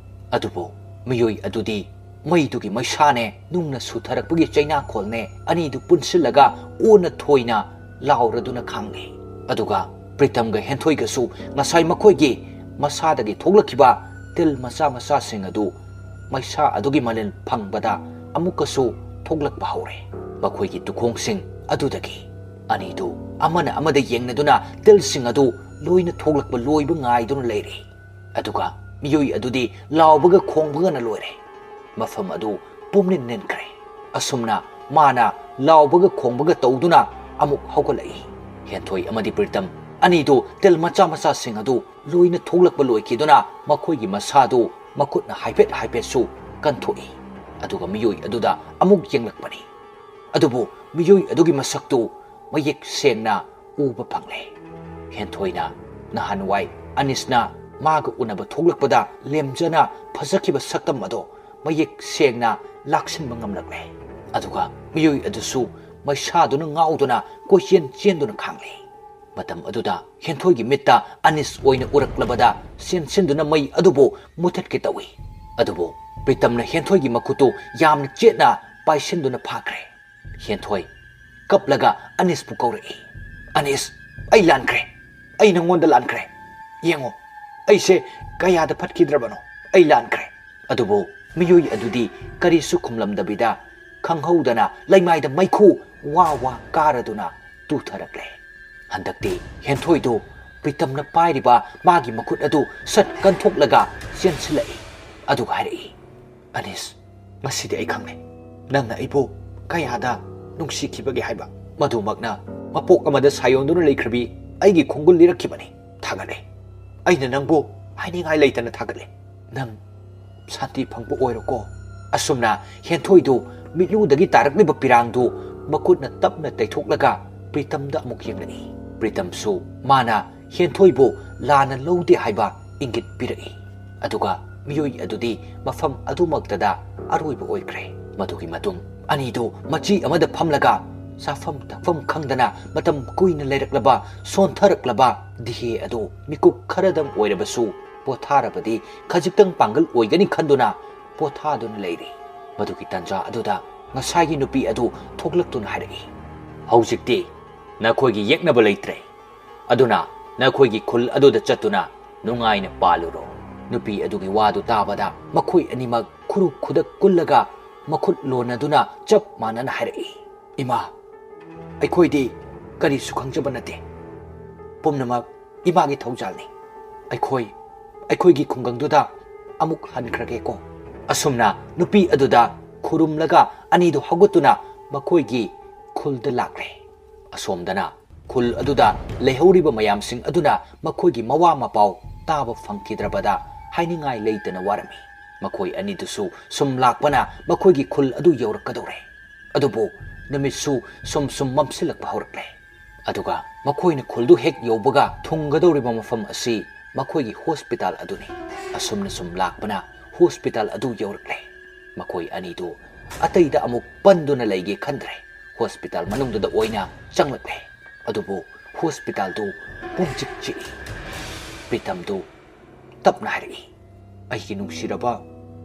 ꯑꯗꯨꯕꯨ ꯃꯤꯑꯣꯏ ꯑꯗꯨꯗꯤ ꯃꯩꯗꯨꯒꯤ ꯃꯩꯁꯥꯅꯦ, ꯅꯨꯡꯅ ꯁꯨꯊꯔꯛꯄꯒꯤ ꯆꯩꯅꯥꯈꯣꯜꯅꯦ, ꯑꯅꯤꯗꯨ ꯄꯨꯟꯁꯤꯜꯂꯒ ꯑꯣꯟꯅ ꯊꯣꯏꯅ ꯂꯥꯎꯔꯗꯨꯅ ꯈꯥꯡꯂꯤ꯫ ꯑꯗꯨꯒ ꯄ꯭ꯔꯤꯇꯝꯒ ꯍꯦꯟꯊꯣꯏꯒꯁꯨ ꯉꯁꯥꯏ ꯃꯈꯣꯏꯒꯤ ꯃꯁꯥꯗꯒꯤ ꯊꯣꯛꯂꯛꯈꯤꯕ ꯇꯤꯜ ꯃꯆꯥ ꯃꯆꯥꯁꯤꯡ ꯑꯗꯨ ꯃꯩꯁꯥ ꯑꯗꯨꯒꯤ ꯃꯅꯤꯜ ꯐꯪꯕꯗ ꯑꯃꯨꯛꯀꯁꯨ ꯊꯣꯛꯂꯛꯄ ꯍꯧꯔꯦ꯫ ꯃꯈꯣꯏꯒꯤ ꯇꯨꯈꯣꯡꯁꯤꯡ ꯑꯗꯨꯗꯒꯤ ꯑꯅꯤꯗꯨ ꯑꯃꯅ ꯑꯃꯗ ꯌꯦꯡꯅꯗꯨꯅ ꯇꯤꯜꯁꯤꯡ ꯑꯗꯨ ꯂꯣꯏꯅ ꯊꯣꯛꯂꯛꯄ ꯂꯣꯏꯕ ꯉꯥꯏꯗꯨꯅ ꯂꯩꯔꯤ꯫ ꯑꯗꯨꯒ ꯃꯤꯑꯣꯏ ꯑꯗꯨꯗꯤ ꯂꯥꯎꯕꯒ ꯈꯣꯡꯕꯒꯅ ꯂꯣꯏꯔꯦ꯫ ꯃꯐꯝ ꯑꯗꯨ ꯄꯨꯝꯅꯤꯟ ꯅꯤꯟꯈ꯭ꯔꯦ꯫ ꯑꯁꯨꯝꯅ ꯃꯥꯅ ꯂꯥꯎꯕꯒ ꯈꯣꯡꯕꯒ ꯇꯧꯗꯨꯅ ꯑꯃꯨꯛ ꯍꯧꯒꯠꯂꯛꯏ꯫ ꯍꯦꯟꯊꯣꯏ ꯑꯃꯗꯤ ꯄ꯭ꯔꯤꯇꯝ ꯑꯅꯤꯗꯨ ꯇꯤꯜ ꯃꯆꯥ ꯃꯆꯥꯁꯤꯡ ꯑꯗꯨ ꯂꯣꯏꯅ ꯊꯣꯛꯂꯛꯄ ꯂꯣꯏꯈꯤꯗꯨꯅ ꯃꯈꯣꯏꯒꯤ ꯃꯁꯥꯗꯨ ꯃꯈꯨꯠꯅ ꯍꯥꯏꯐꯦꯠ ꯍꯥꯏꯐꯦꯠꯁꯨ ꯀꯟꯊꯣꯛꯏ꯫ ꯑꯗꯨꯒ ꯃꯤꯑꯣꯏ ꯑꯗꯨꯗ ꯑꯃꯨꯛ ꯌꯦꯡꯂꯛꯄꯅꯤ꯫ ꯑꯗꯨꯕꯨ ꯃꯤꯑꯣꯏ ꯑꯗꯨꯒꯤ ꯃꯁꯛꯇꯨ ꯃꯌꯦꯛ ꯁꯦꯡꯅ ꯎꯕ ꯐꯪꯂꯦ꯫ ꯍꯦꯟꯊꯣꯏꯅ ꯅꯍꯥꯟꯋꯥꯏ ꯑꯅꯤꯁꯅ ꯃꯥꯒ ꯎꯅꯕ ꯊꯣꯛꯂꯛꯄꯗ ꯂꯦꯝꯖꯅ ꯐꯖꯈꯤꯕ ꯁꯛꯇꯝ ꯑꯗꯣ ꯃꯌꯦꯛ ꯁꯦꯡꯅ ꯂꯥꯛꯁꯤꯟꯕ ꯉꯝꯂꯛꯂꯦ꯫ ꯑꯗꯨꯒ ꯃꯤꯑꯣꯏ ꯑꯗꯨꯁꯨ ꯃꯩꯁꯥꯗꯨꯅ ꯉꯥꯎꯗꯨꯅ ꯀꯣꯏꯆꯦꯟ ꯆꯦꯟꯗꯨꯅ ꯈꯥꯡꯂꯤ꯫ ꯃꯇꯝ ꯑꯗꯨꯗ ꯍꯦꯟꯊꯣꯏꯒꯤ ꯃꯤꯠꯇ ꯑꯅꯤꯁ ꯑꯣꯏꯅ ꯎꯔꯛꯂꯕꯗ ꯆꯦꯟꯁꯤꯟꯗꯨꯅ ꯃꯩ ꯑꯗꯨꯕꯨ ꯃꯨꯊꯠꯀꯦ ꯇꯧꯏ꯫ ꯑꯗꯨꯕꯨ ꯄ꯭ꯔꯤꯇꯝꯅ ꯍꯦꯟꯊꯣꯏꯒꯤ ꯃꯈꯨꯠꯇꯨ ꯌꯥꯝꯅ ꯆꯦꯠꯅ ꯄꯥꯏꯁꯤꯟꯗꯨꯅ ꯐꯥꯈ꯭ꯔꯦ꯫ ꯍꯦꯟꯊꯣꯏ ꯀꯞꯂꯒ ꯑꯅꯤꯁꯄꯨ ꯀꯧꯔꯛꯏ꯫ "ꯑꯅꯤꯁ, ꯑꯩ ꯂꯥꯟꯈ꯭ꯔꯦ꯫ ꯑꯩ ꯅꯪꯉꯣꯟꯗ ꯂꯥꯟꯈ꯭ꯔꯦ꯫ ꯌꯦꯡꯉꯣ, ꯑꯩꯁꯦ ꯀꯌꯥꯗ ꯐꯠꯈꯤꯗ꯭ꯔꯕꯅꯣ꯫ ꯑꯩ ꯂꯥꯟꯈ꯭ꯔꯦ꯫" ꯑꯗꯨꯕꯨ ꯃꯤꯑꯣꯏ ꯑꯗꯨꯗꯤ ꯀꯔꯤꯁꯨ ꯈꯨꯝꯂꯝꯗꯕꯤꯗ ꯈꯪꯍꯧꯗꯅ ꯂꯩꯃꯥꯏꯗ ꯃꯩꯈꯨ ꯋꯥ ꯋꯥ ꯀꯥꯔꯗꯨꯅ ꯇꯨꯊꯔꯛꯂꯦ꯫ ꯍꯟꯗꯛꯇꯤ ꯍꯦꯟꯊꯣꯏꯗꯨ ꯄ꯭ꯔꯤꯇꯝꯅ ꯄꯥꯏꯔꯤꯕ ꯃꯥꯒꯤ ꯃꯈꯨꯠ ꯑꯗꯨ ꯁꯠ ꯀꯟꯊꯣꯛꯂꯒ ꯆꯦꯟꯁꯤꯜꯂꯛꯏ꯫ ꯑꯗꯨꯒ ꯍꯥꯏꯔꯛꯏ, "ꯑꯅꯤꯁ, ꯉꯁꯤꯗꯤ ꯑꯩ ꯈꯪꯂꯦ, ꯅꯪꯅ ꯑꯩꯕꯨ ꯀꯌꯥꯗ ꯅꯨꯡꯁꯤꯈꯤꯕꯒꯦ ꯍꯥꯏꯕ꯫ ꯃꯗꯨꯃꯛꯅ ꯃꯄꯣꯛ ꯑꯃꯗ ꯁꯥꯌꯣꯟꯗꯨꯅ ꯂꯩꯈ꯭ꯔꯕꯤ ꯑꯩꯒꯤ ꯈꯣꯡꯒꯨꯜ ꯂꯤꯔꯛꯈꯤꯕꯅꯤ꯫ ꯊꯥꯒꯠꯂꯦ꯫ ꯑꯩꯅ ꯅꯪꯕꯨ ꯍꯥꯏꯅꯤꯡꯉꯥꯏ ꯂꯩꯇꯅ ꯊꯥꯒꯠꯂꯦ꯫ ꯅꯪ ꯁꯥꯟꯇꯤ ꯐꯪꯕ ꯑꯣꯏꯔꯣꯀꯣ꯫" ꯑꯁꯨꯝꯅ ꯍꯦꯟꯊꯣꯏꯗꯨ ꯃꯤꯠꯂꯨꯗꯒꯤ ꯇꯥꯔꯛꯂꯤꯕ ꯄꯤꯔꯥꯡꯗꯨ ꯃꯈꯨꯠꯅ ꯇꯞꯅ ꯇꯩꯊꯣꯛꯂꯒ ꯄ꯭ꯔꯤꯇꯝꯗ ꯑꯃꯨꯛ ꯌꯦꯡꯂꯛꯏ꯫ ꯄ꯭ꯔꯤꯇꯝꯁꯨ ꯃꯥꯅ ꯍꯦꯟꯊꯣꯏꯕꯨ ꯂꯥꯟꯅ ꯂꯧꯗꯦ ꯍꯥꯏꯕ ꯏꯪꯒꯤꯠ ꯄꯤꯔꯛꯏ꯫ ꯑꯗꯨꯒ ꯃꯤꯑꯣꯏ ꯑꯗꯨꯗꯤ ꯃꯐꯝ ꯑꯗꯨꯃꯛꯇꯗ ꯑꯔꯣꯏꯕ ꯑꯣꯏꯈ꯭ꯔꯦ꯫ ꯃꯗꯨꯒꯤ ꯃꯇꯨꯡ ꯑꯅꯤꯗꯨ ꯃꯆꯤ ꯑꯃꯗ ꯐꯝꯂꯒ ꯆꯥꯐꯝ ꯊꯛꯐꯝ ꯈꯪꯗꯅ ꯃꯇꯝ ꯀꯨꯏꯅ ꯂꯩꯔꯛꯂꯕ ꯁꯣꯟꯊꯔꯛꯂꯕ ꯗꯤꯍꯦ ꯑꯗꯨ ꯃꯤꯀꯨꯞ ꯈꯔꯗꯪ ꯑꯣꯏꯔꯕꯁꯨ ꯄꯣꯊꯥꯔꯕꯗꯤ ꯈꯖꯤꯛꯇꯪ ꯄꯥꯡꯒꯜ ꯑꯣꯏꯒꯅꯤ ꯈꯟꯗꯨꯅ ꯄꯣꯊꯥꯗꯨꯅ ꯂꯩꯔꯤ꯫ ꯃꯗꯨꯒꯤ ꯇꯥꯟꯖꯥ ꯑꯗꯨꯗ ꯉꯁꯥꯏꯒꯤ ꯅꯨꯄꯤ ꯑꯗꯨ ꯊꯣꯛꯂꯛꯇꯨꯅ ꯍꯥꯏꯔꯛꯏ, "ꯍꯧꯖꯤꯛꯇꯤ ꯅꯈꯣꯏꯒꯤ ꯌꯦꯛꯅꯕ ꯂꯩꯇ꯭ꯔꯦ꯫ ꯑꯗꯨꯅ ꯅꯈꯣꯏꯒꯤ ꯈꯨꯜ ꯑꯗꯨꯗ ꯆꯠꯇꯨꯅ ꯅꯨꯡꯉꯥꯏꯅ ꯄꯥꯜꯂꯨꯔꯣ꯫" ꯅꯨꯄꯤ ꯑꯗꯨꯒꯤ ꯋꯥꯗꯨ ꯇꯥꯕꯗ ꯃꯈꯣꯏ ꯑꯅꯤꯃꯛ ꯈꯨꯔꯨ ꯈꯨꯗꯛ ꯀꯨꯜꯂꯒ ꯃꯈꯨꯠ ꯂꯣꯟꯅꯗꯨꯅ ꯆꯞ ꯃꯥꯟꯅꯅ ꯍꯥꯏꯔꯛꯏ, "ꯏꯃꯥ, ꯑꯩꯈꯣꯏꯗꯤ ꯀꯔꯤꯁꯨ ꯈꯪꯖꯕ ꯅꯠꯇꯦ꯫ ꯄꯨꯝꯅꯃꯛ ꯏꯃꯥꯒꯤ ꯊꯧꯖꯥꯜꯅꯤ꯫ ꯑꯩꯈꯣꯏ, ꯑꯩꯈꯣꯏꯒꯤ ꯈꯨꯡꯒꯪꯗꯨꯗ ꯑꯃꯨꯛ ꯍꯟꯈ꯭ꯔꯒꯦꯀꯣ꯫" ꯑꯁꯨꯝꯅ ꯅꯨꯄꯤ ꯑꯗꯨꯗ ꯈꯨꯔꯨꯝꯂꯒ ꯑꯅꯤꯗꯨ ꯍꯧꯒꯠꯇꯨꯅ ꯃꯈꯣꯏꯒꯤ ꯈꯨꯜꯗ ꯂꯥꯛꯂꯦ꯫ ꯑꯁꯣꯝꯗꯅ ꯈꯨꯜ ꯑꯗꯨꯗ ꯂꯩꯍꯧꯔꯤꯕ ꯃꯌꯥꯝꯁꯤꯡ ꯑꯗꯨꯅ ꯃꯈꯣꯏꯒꯤ ꯃꯋꯥ ꯃꯄꯥꯎ ꯇꯥꯕ ꯐꯪꯈꯤꯗ꯭ꯔꯕꯗ ꯍꯥꯏꯅꯤꯡꯉꯥꯏ ꯂꯩꯇꯅ ꯋꯥꯔꯝꯃꯤ꯫ ꯃꯈꯣꯏ ꯑꯅꯤꯗꯨꯁꯨ ꯁꯨꯝ ꯂꯥꯛꯄꯅ ꯃꯈꯣꯏꯒꯤ ꯈꯨꯜ ꯑꯗꯨ ꯌꯧꯔꯛꯀꯗꯧꯔꯦ꯫ ꯑꯗꯨꯕꯨ ꯅꯨꯃꯤꯠꯁꯨ ꯁꯨꯝ ꯁꯨꯝ ꯃꯝꯁꯤꯜꯂꯛꯄ ꯍꯧꯔꯛꯂꯦ꯫ ꯑꯗꯨꯒ ꯃꯈꯣꯏꯅ ꯈꯨꯜꯗꯨ ꯍꯦꯛ ꯌꯧꯕꯒ ꯊꯨꯡꯒꯗꯧꯔꯤꯕ ꯃꯐꯝ ꯑꯁꯤ ꯃꯈꯣꯏꯒꯤ ꯍꯣꯁꯄꯤꯇꯥꯜ ꯑꯗꯨꯅꯤ꯫ ꯑꯁꯨꯝꯅ ꯁꯨꯝ ꯂꯥꯛꯄꯅ ꯍꯣꯁꯄꯤꯇꯥꯜ ꯑꯗꯨ ꯌꯧꯔꯛꯂꯦ꯫ ꯃꯈꯣꯏ ꯑꯅꯤꯗꯨ ꯑꯇꯩꯗ ꯑꯃꯨꯛ ꯄꯟꯗꯨꯅ ꯂꯩꯒꯦ ꯈꯟꯗ꯭ꯔꯦ꯫ ꯍꯣꯁꯄꯤꯇꯥꯜ ꯃꯅꯨꯡꯗꯨꯗ ꯑꯣꯏꯅ ꯆꯪꯂꯛꯂꯦ꯫ ꯑꯗꯨꯕꯨ ꯍꯣꯁꯄꯤꯇꯥꯜꯗꯨ ꯄꯨꯝꯆꯤꯛ ꯆꯤꯛꯏ꯫ ꯄ꯭ꯔꯤꯇꯝꯗꯨ ꯇꯞꯅ ꯍꯥꯏꯔꯛꯏ, "ꯑꯩꯒꯤ ꯅꯨꯡꯁꯤꯔꯕ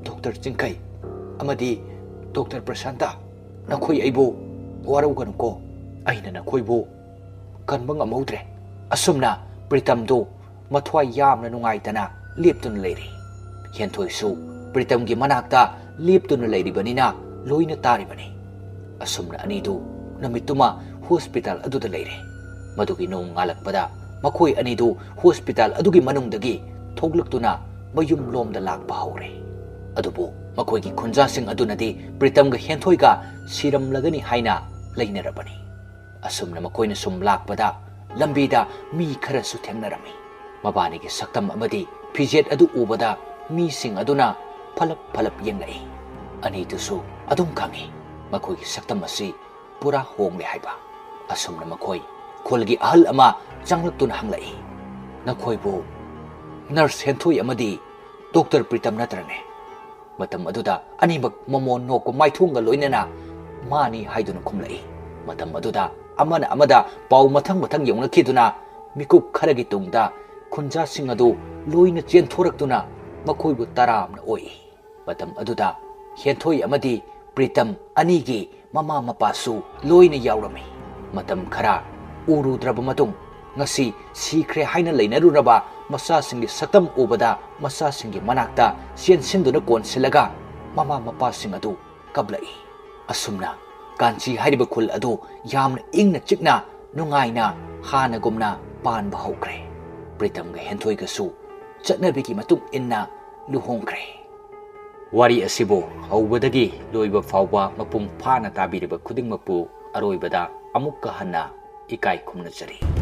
ꯗꯣꯛꯇꯔ ꯆꯤꯡꯈꯩ ꯑꯃꯗꯤ ꯗꯣꯛꯇꯔ ꯄ꯭ꯔꯁꯥꯟꯇ, ꯅꯈꯣꯏ ꯑꯩꯕꯨ ꯋꯥꯔꯧꯒꯅꯨꯀꯣ꯫ ꯑꯩꯅ ꯅꯈꯣꯏꯕꯨ ꯀꯟꯕ ꯉꯝꯍꯧꯗ꯭ꯔꯦ꯫" ꯑꯁꯨꯝꯅ ꯄ꯭ꯔꯤꯇꯝꯗꯨ ꯃꯊ꯭ꯋꯥꯏ ꯌꯥꯝꯅ ꯅꯨꯡꯉꯥꯏꯇꯅ ꯂꯦꯞꯇꯨꯅ ꯂꯩꯔꯤ꯫ ꯍꯦꯟꯊꯣꯏꯁꯨ ꯄ꯭ꯔꯤꯇꯝꯒꯤ ꯃꯅꯥꯛꯇ ꯂꯦꯞꯇꯨꯅ ꯂꯩꯔꯤꯕꯅꯤꯅ ꯂꯣꯏꯅ ꯇꯥꯔꯤꯕꯅꯤ꯫ ꯑꯁꯨꯝꯅ ꯑꯅꯤꯗꯨ ꯅꯨꯃꯤꯠꯇꯨꯃ ꯍꯣꯁꯄꯤꯇꯥꯜ ꯑꯗꯨꯗ ꯂꯩꯔꯦ꯫ ꯃꯗꯨꯒꯤ ꯅꯣꯡꯉꯥꯜꯂꯛꯄꯗ ꯃꯈꯣꯏ ꯑꯅꯤꯗꯨ ꯍꯣꯁꯄꯤꯇꯥꯜ ꯑꯗꯨꯒꯤ ꯃꯅꯨꯡꯗꯒꯤ ꯊꯣꯛꯂꯛꯇꯨꯅ ꯃꯌꯨꯝꯂꯣꯝꯗ ꯂꯥꯛꯄ ꯍꯧꯔꯦ꯫ ꯑꯗꯨꯕꯨ ꯃꯈꯣꯏꯒꯤ ꯈꯨꯟꯖꯥꯁꯤꯡ ꯑꯗꯨꯅꯗꯤ ꯄ꯭ꯔꯤꯇꯝꯒ ꯍꯦꯟꯊꯣꯏꯒ ꯁꯤꯔꯝꯂꯒꯅꯤ ꯍꯥꯏꯅ ꯂꯩꯅꯔꯕꯅꯤ꯫ ꯑꯁꯨꯝꯅ ꯃꯈꯣꯏꯅ ꯁꯨꯝ ꯂꯥꯛꯄꯗ ꯂꯝꯕꯤꯗ ꯃꯤ ꯈꯔꯁꯨ ꯊꯦꯡꯅꯔꯝꯃꯤ꯫ ꯃꯕꯥꯅꯤꯒꯤ ꯁꯛꯇꯝ ꯑꯃꯗꯤ ꯐꯤꯖꯦꯠ ꯑꯗꯨ ꯎꯕꯗ ꯃꯤꯁꯤꯡ ꯑꯗꯨꯅ ꯐꯂꯞ ꯐꯂꯞ ꯌꯦꯡꯂꯛꯏ꯫ ꯑꯅꯤꯗꯨꯁꯨ ꯑꯗꯨꯝ ꯈꯪꯏ, ꯃꯈꯣꯏꯒꯤ ꯁꯛꯇꯝ ꯑꯁꯤ ꯄꯨꯔꯥ ꯍꯣꯡꯂꯦ ꯍꯥꯏꯕ꯫ ꯑꯁꯨꯝꯅ ꯃꯈꯣꯏ ꯈꯨꯜꯒꯤ ꯑꯍꯜ ꯑꯃ ꯆꯪꯂꯛꯇꯨꯅ ꯍꯪꯂꯛꯏ, "ꯅꯈꯣꯏꯕꯨ ꯅꯔꯁ ꯍꯦꯟꯊꯣꯏ ꯑꯃꯗꯤ ꯗꯣꯛꯇꯔ ꯄ꯭ꯔꯤꯇꯝ ꯅꯠꯇ꯭ꯔꯅꯦ?" ꯃꯇꯝ ꯑꯗꯨꯗ ꯑꯅꯤꯃꯛ ꯃꯃꯣꯟ ꯅꯣꯛꯄ ꯃꯥꯏꯊꯣꯡꯒ ꯂꯣꯏꯅꯅ "ꯃꯥꯅꯤ" ꯍꯥꯏꯗꯨꯅ ꯈꯨꯝꯂꯛꯏ꯫ ꯃꯇꯝ ꯑꯗꯨꯗ ꯑꯃꯅ ꯑꯃꯗ ꯄꯥꯎ ꯃꯊꯪ ꯃꯊꯪ ꯌꯧꯅꯈꯤꯗꯨꯅ ꯃꯤꯀꯨꯞ ꯈꯔꯒꯤ ꯇꯨꯡꯗ ꯈꯨꯟꯖꯥꯁꯤꯡ ꯑꯗꯨ ꯂꯣꯏꯅ ꯆꯦꯟꯊꯣꯔꯛꯇꯨꯅ ꯃꯈꯣꯏꯕꯨ ꯇꯔꯥꯝꯅ ꯑꯣꯛꯏ꯫ ꯃꯇꯝ ꯑꯗꯨꯗ ꯍꯦꯟꯊꯣꯏ ꯑꯃꯗꯤ ꯄ꯭ꯔꯤꯇꯝ ꯑꯅꯤꯒꯤ ꯃꯃꯥ ꯃꯄꯥꯁꯨ ꯂꯣꯏꯅ ꯌꯥꯎꯔꯝꯃꯤ꯫ ꯃꯇꯝ ꯈꯔ ꯎꯔꯨꯗ꯭ꯔꯕ ꯃꯇꯨꯡ, ꯉꯁꯤ ꯁꯤꯈ꯭ꯔꯦ ꯍꯥꯏꯅ ꯂꯩꯅꯔꯨꯔꯕ ꯃꯆꯥꯁꯤꯡꯒꯤ ꯁꯛꯇꯝ ꯎꯕꯗ ꯃꯆꯥꯁꯤꯡꯒꯤ ꯃꯅꯥꯛꯇ ꯆꯦꯟꯁꯤꯟꯗꯨꯅ ꯀꯣꯟꯁꯤꯜꯂꯒ ꯃꯃꯥ ꯃꯄꯥꯁꯤꯡ ꯑꯗꯨ ꯀꯞꯂꯛꯏ꯫ ꯑꯁꯨꯝꯅ ꯀꯥꯟꯆꯤ ꯍꯥꯏꯔꯤꯕ ꯈꯨꯜ ꯑꯗꯨ ꯌꯥꯝꯅ ꯏꯪꯅ ꯆꯤꯛꯅ ꯅꯨꯡꯉꯥꯏꯅ ꯍꯥꯟꯅꯒꯨꯝꯅ ꯄꯥꯟꯕ ꯍꯧꯈ꯭ꯔꯦ꯫ ꯄ꯭ꯔꯤꯇꯝꯒ ꯍꯦꯟꯊꯣꯏꯒꯁꯨ ꯆꯠꯅꯕꯤꯒꯤ ꯃꯇꯨꯡ ꯏꯟꯅ ꯂꯨꯍꯣꯡꯈ꯭ꯔꯦ꯫ ꯋꯥꯔꯤ ꯑꯁꯤꯕꯨ ꯍꯧꯕꯗꯒꯤ ꯂꯣꯏꯕ ꯐꯥꯎꯕ ꯃꯄꯨꯡ ꯐꯥꯅ ꯇꯥꯕꯤꯔꯤꯕ ꯈꯨꯗꯤꯡꯃꯛꯄꯨ ꯑꯔꯣꯏꯕꯗ ꯑꯃꯨꯛꯀ ꯍꯟꯅ ꯏꯀꯥꯏ ꯈꯨꯝꯅꯖꯔꯤ꯫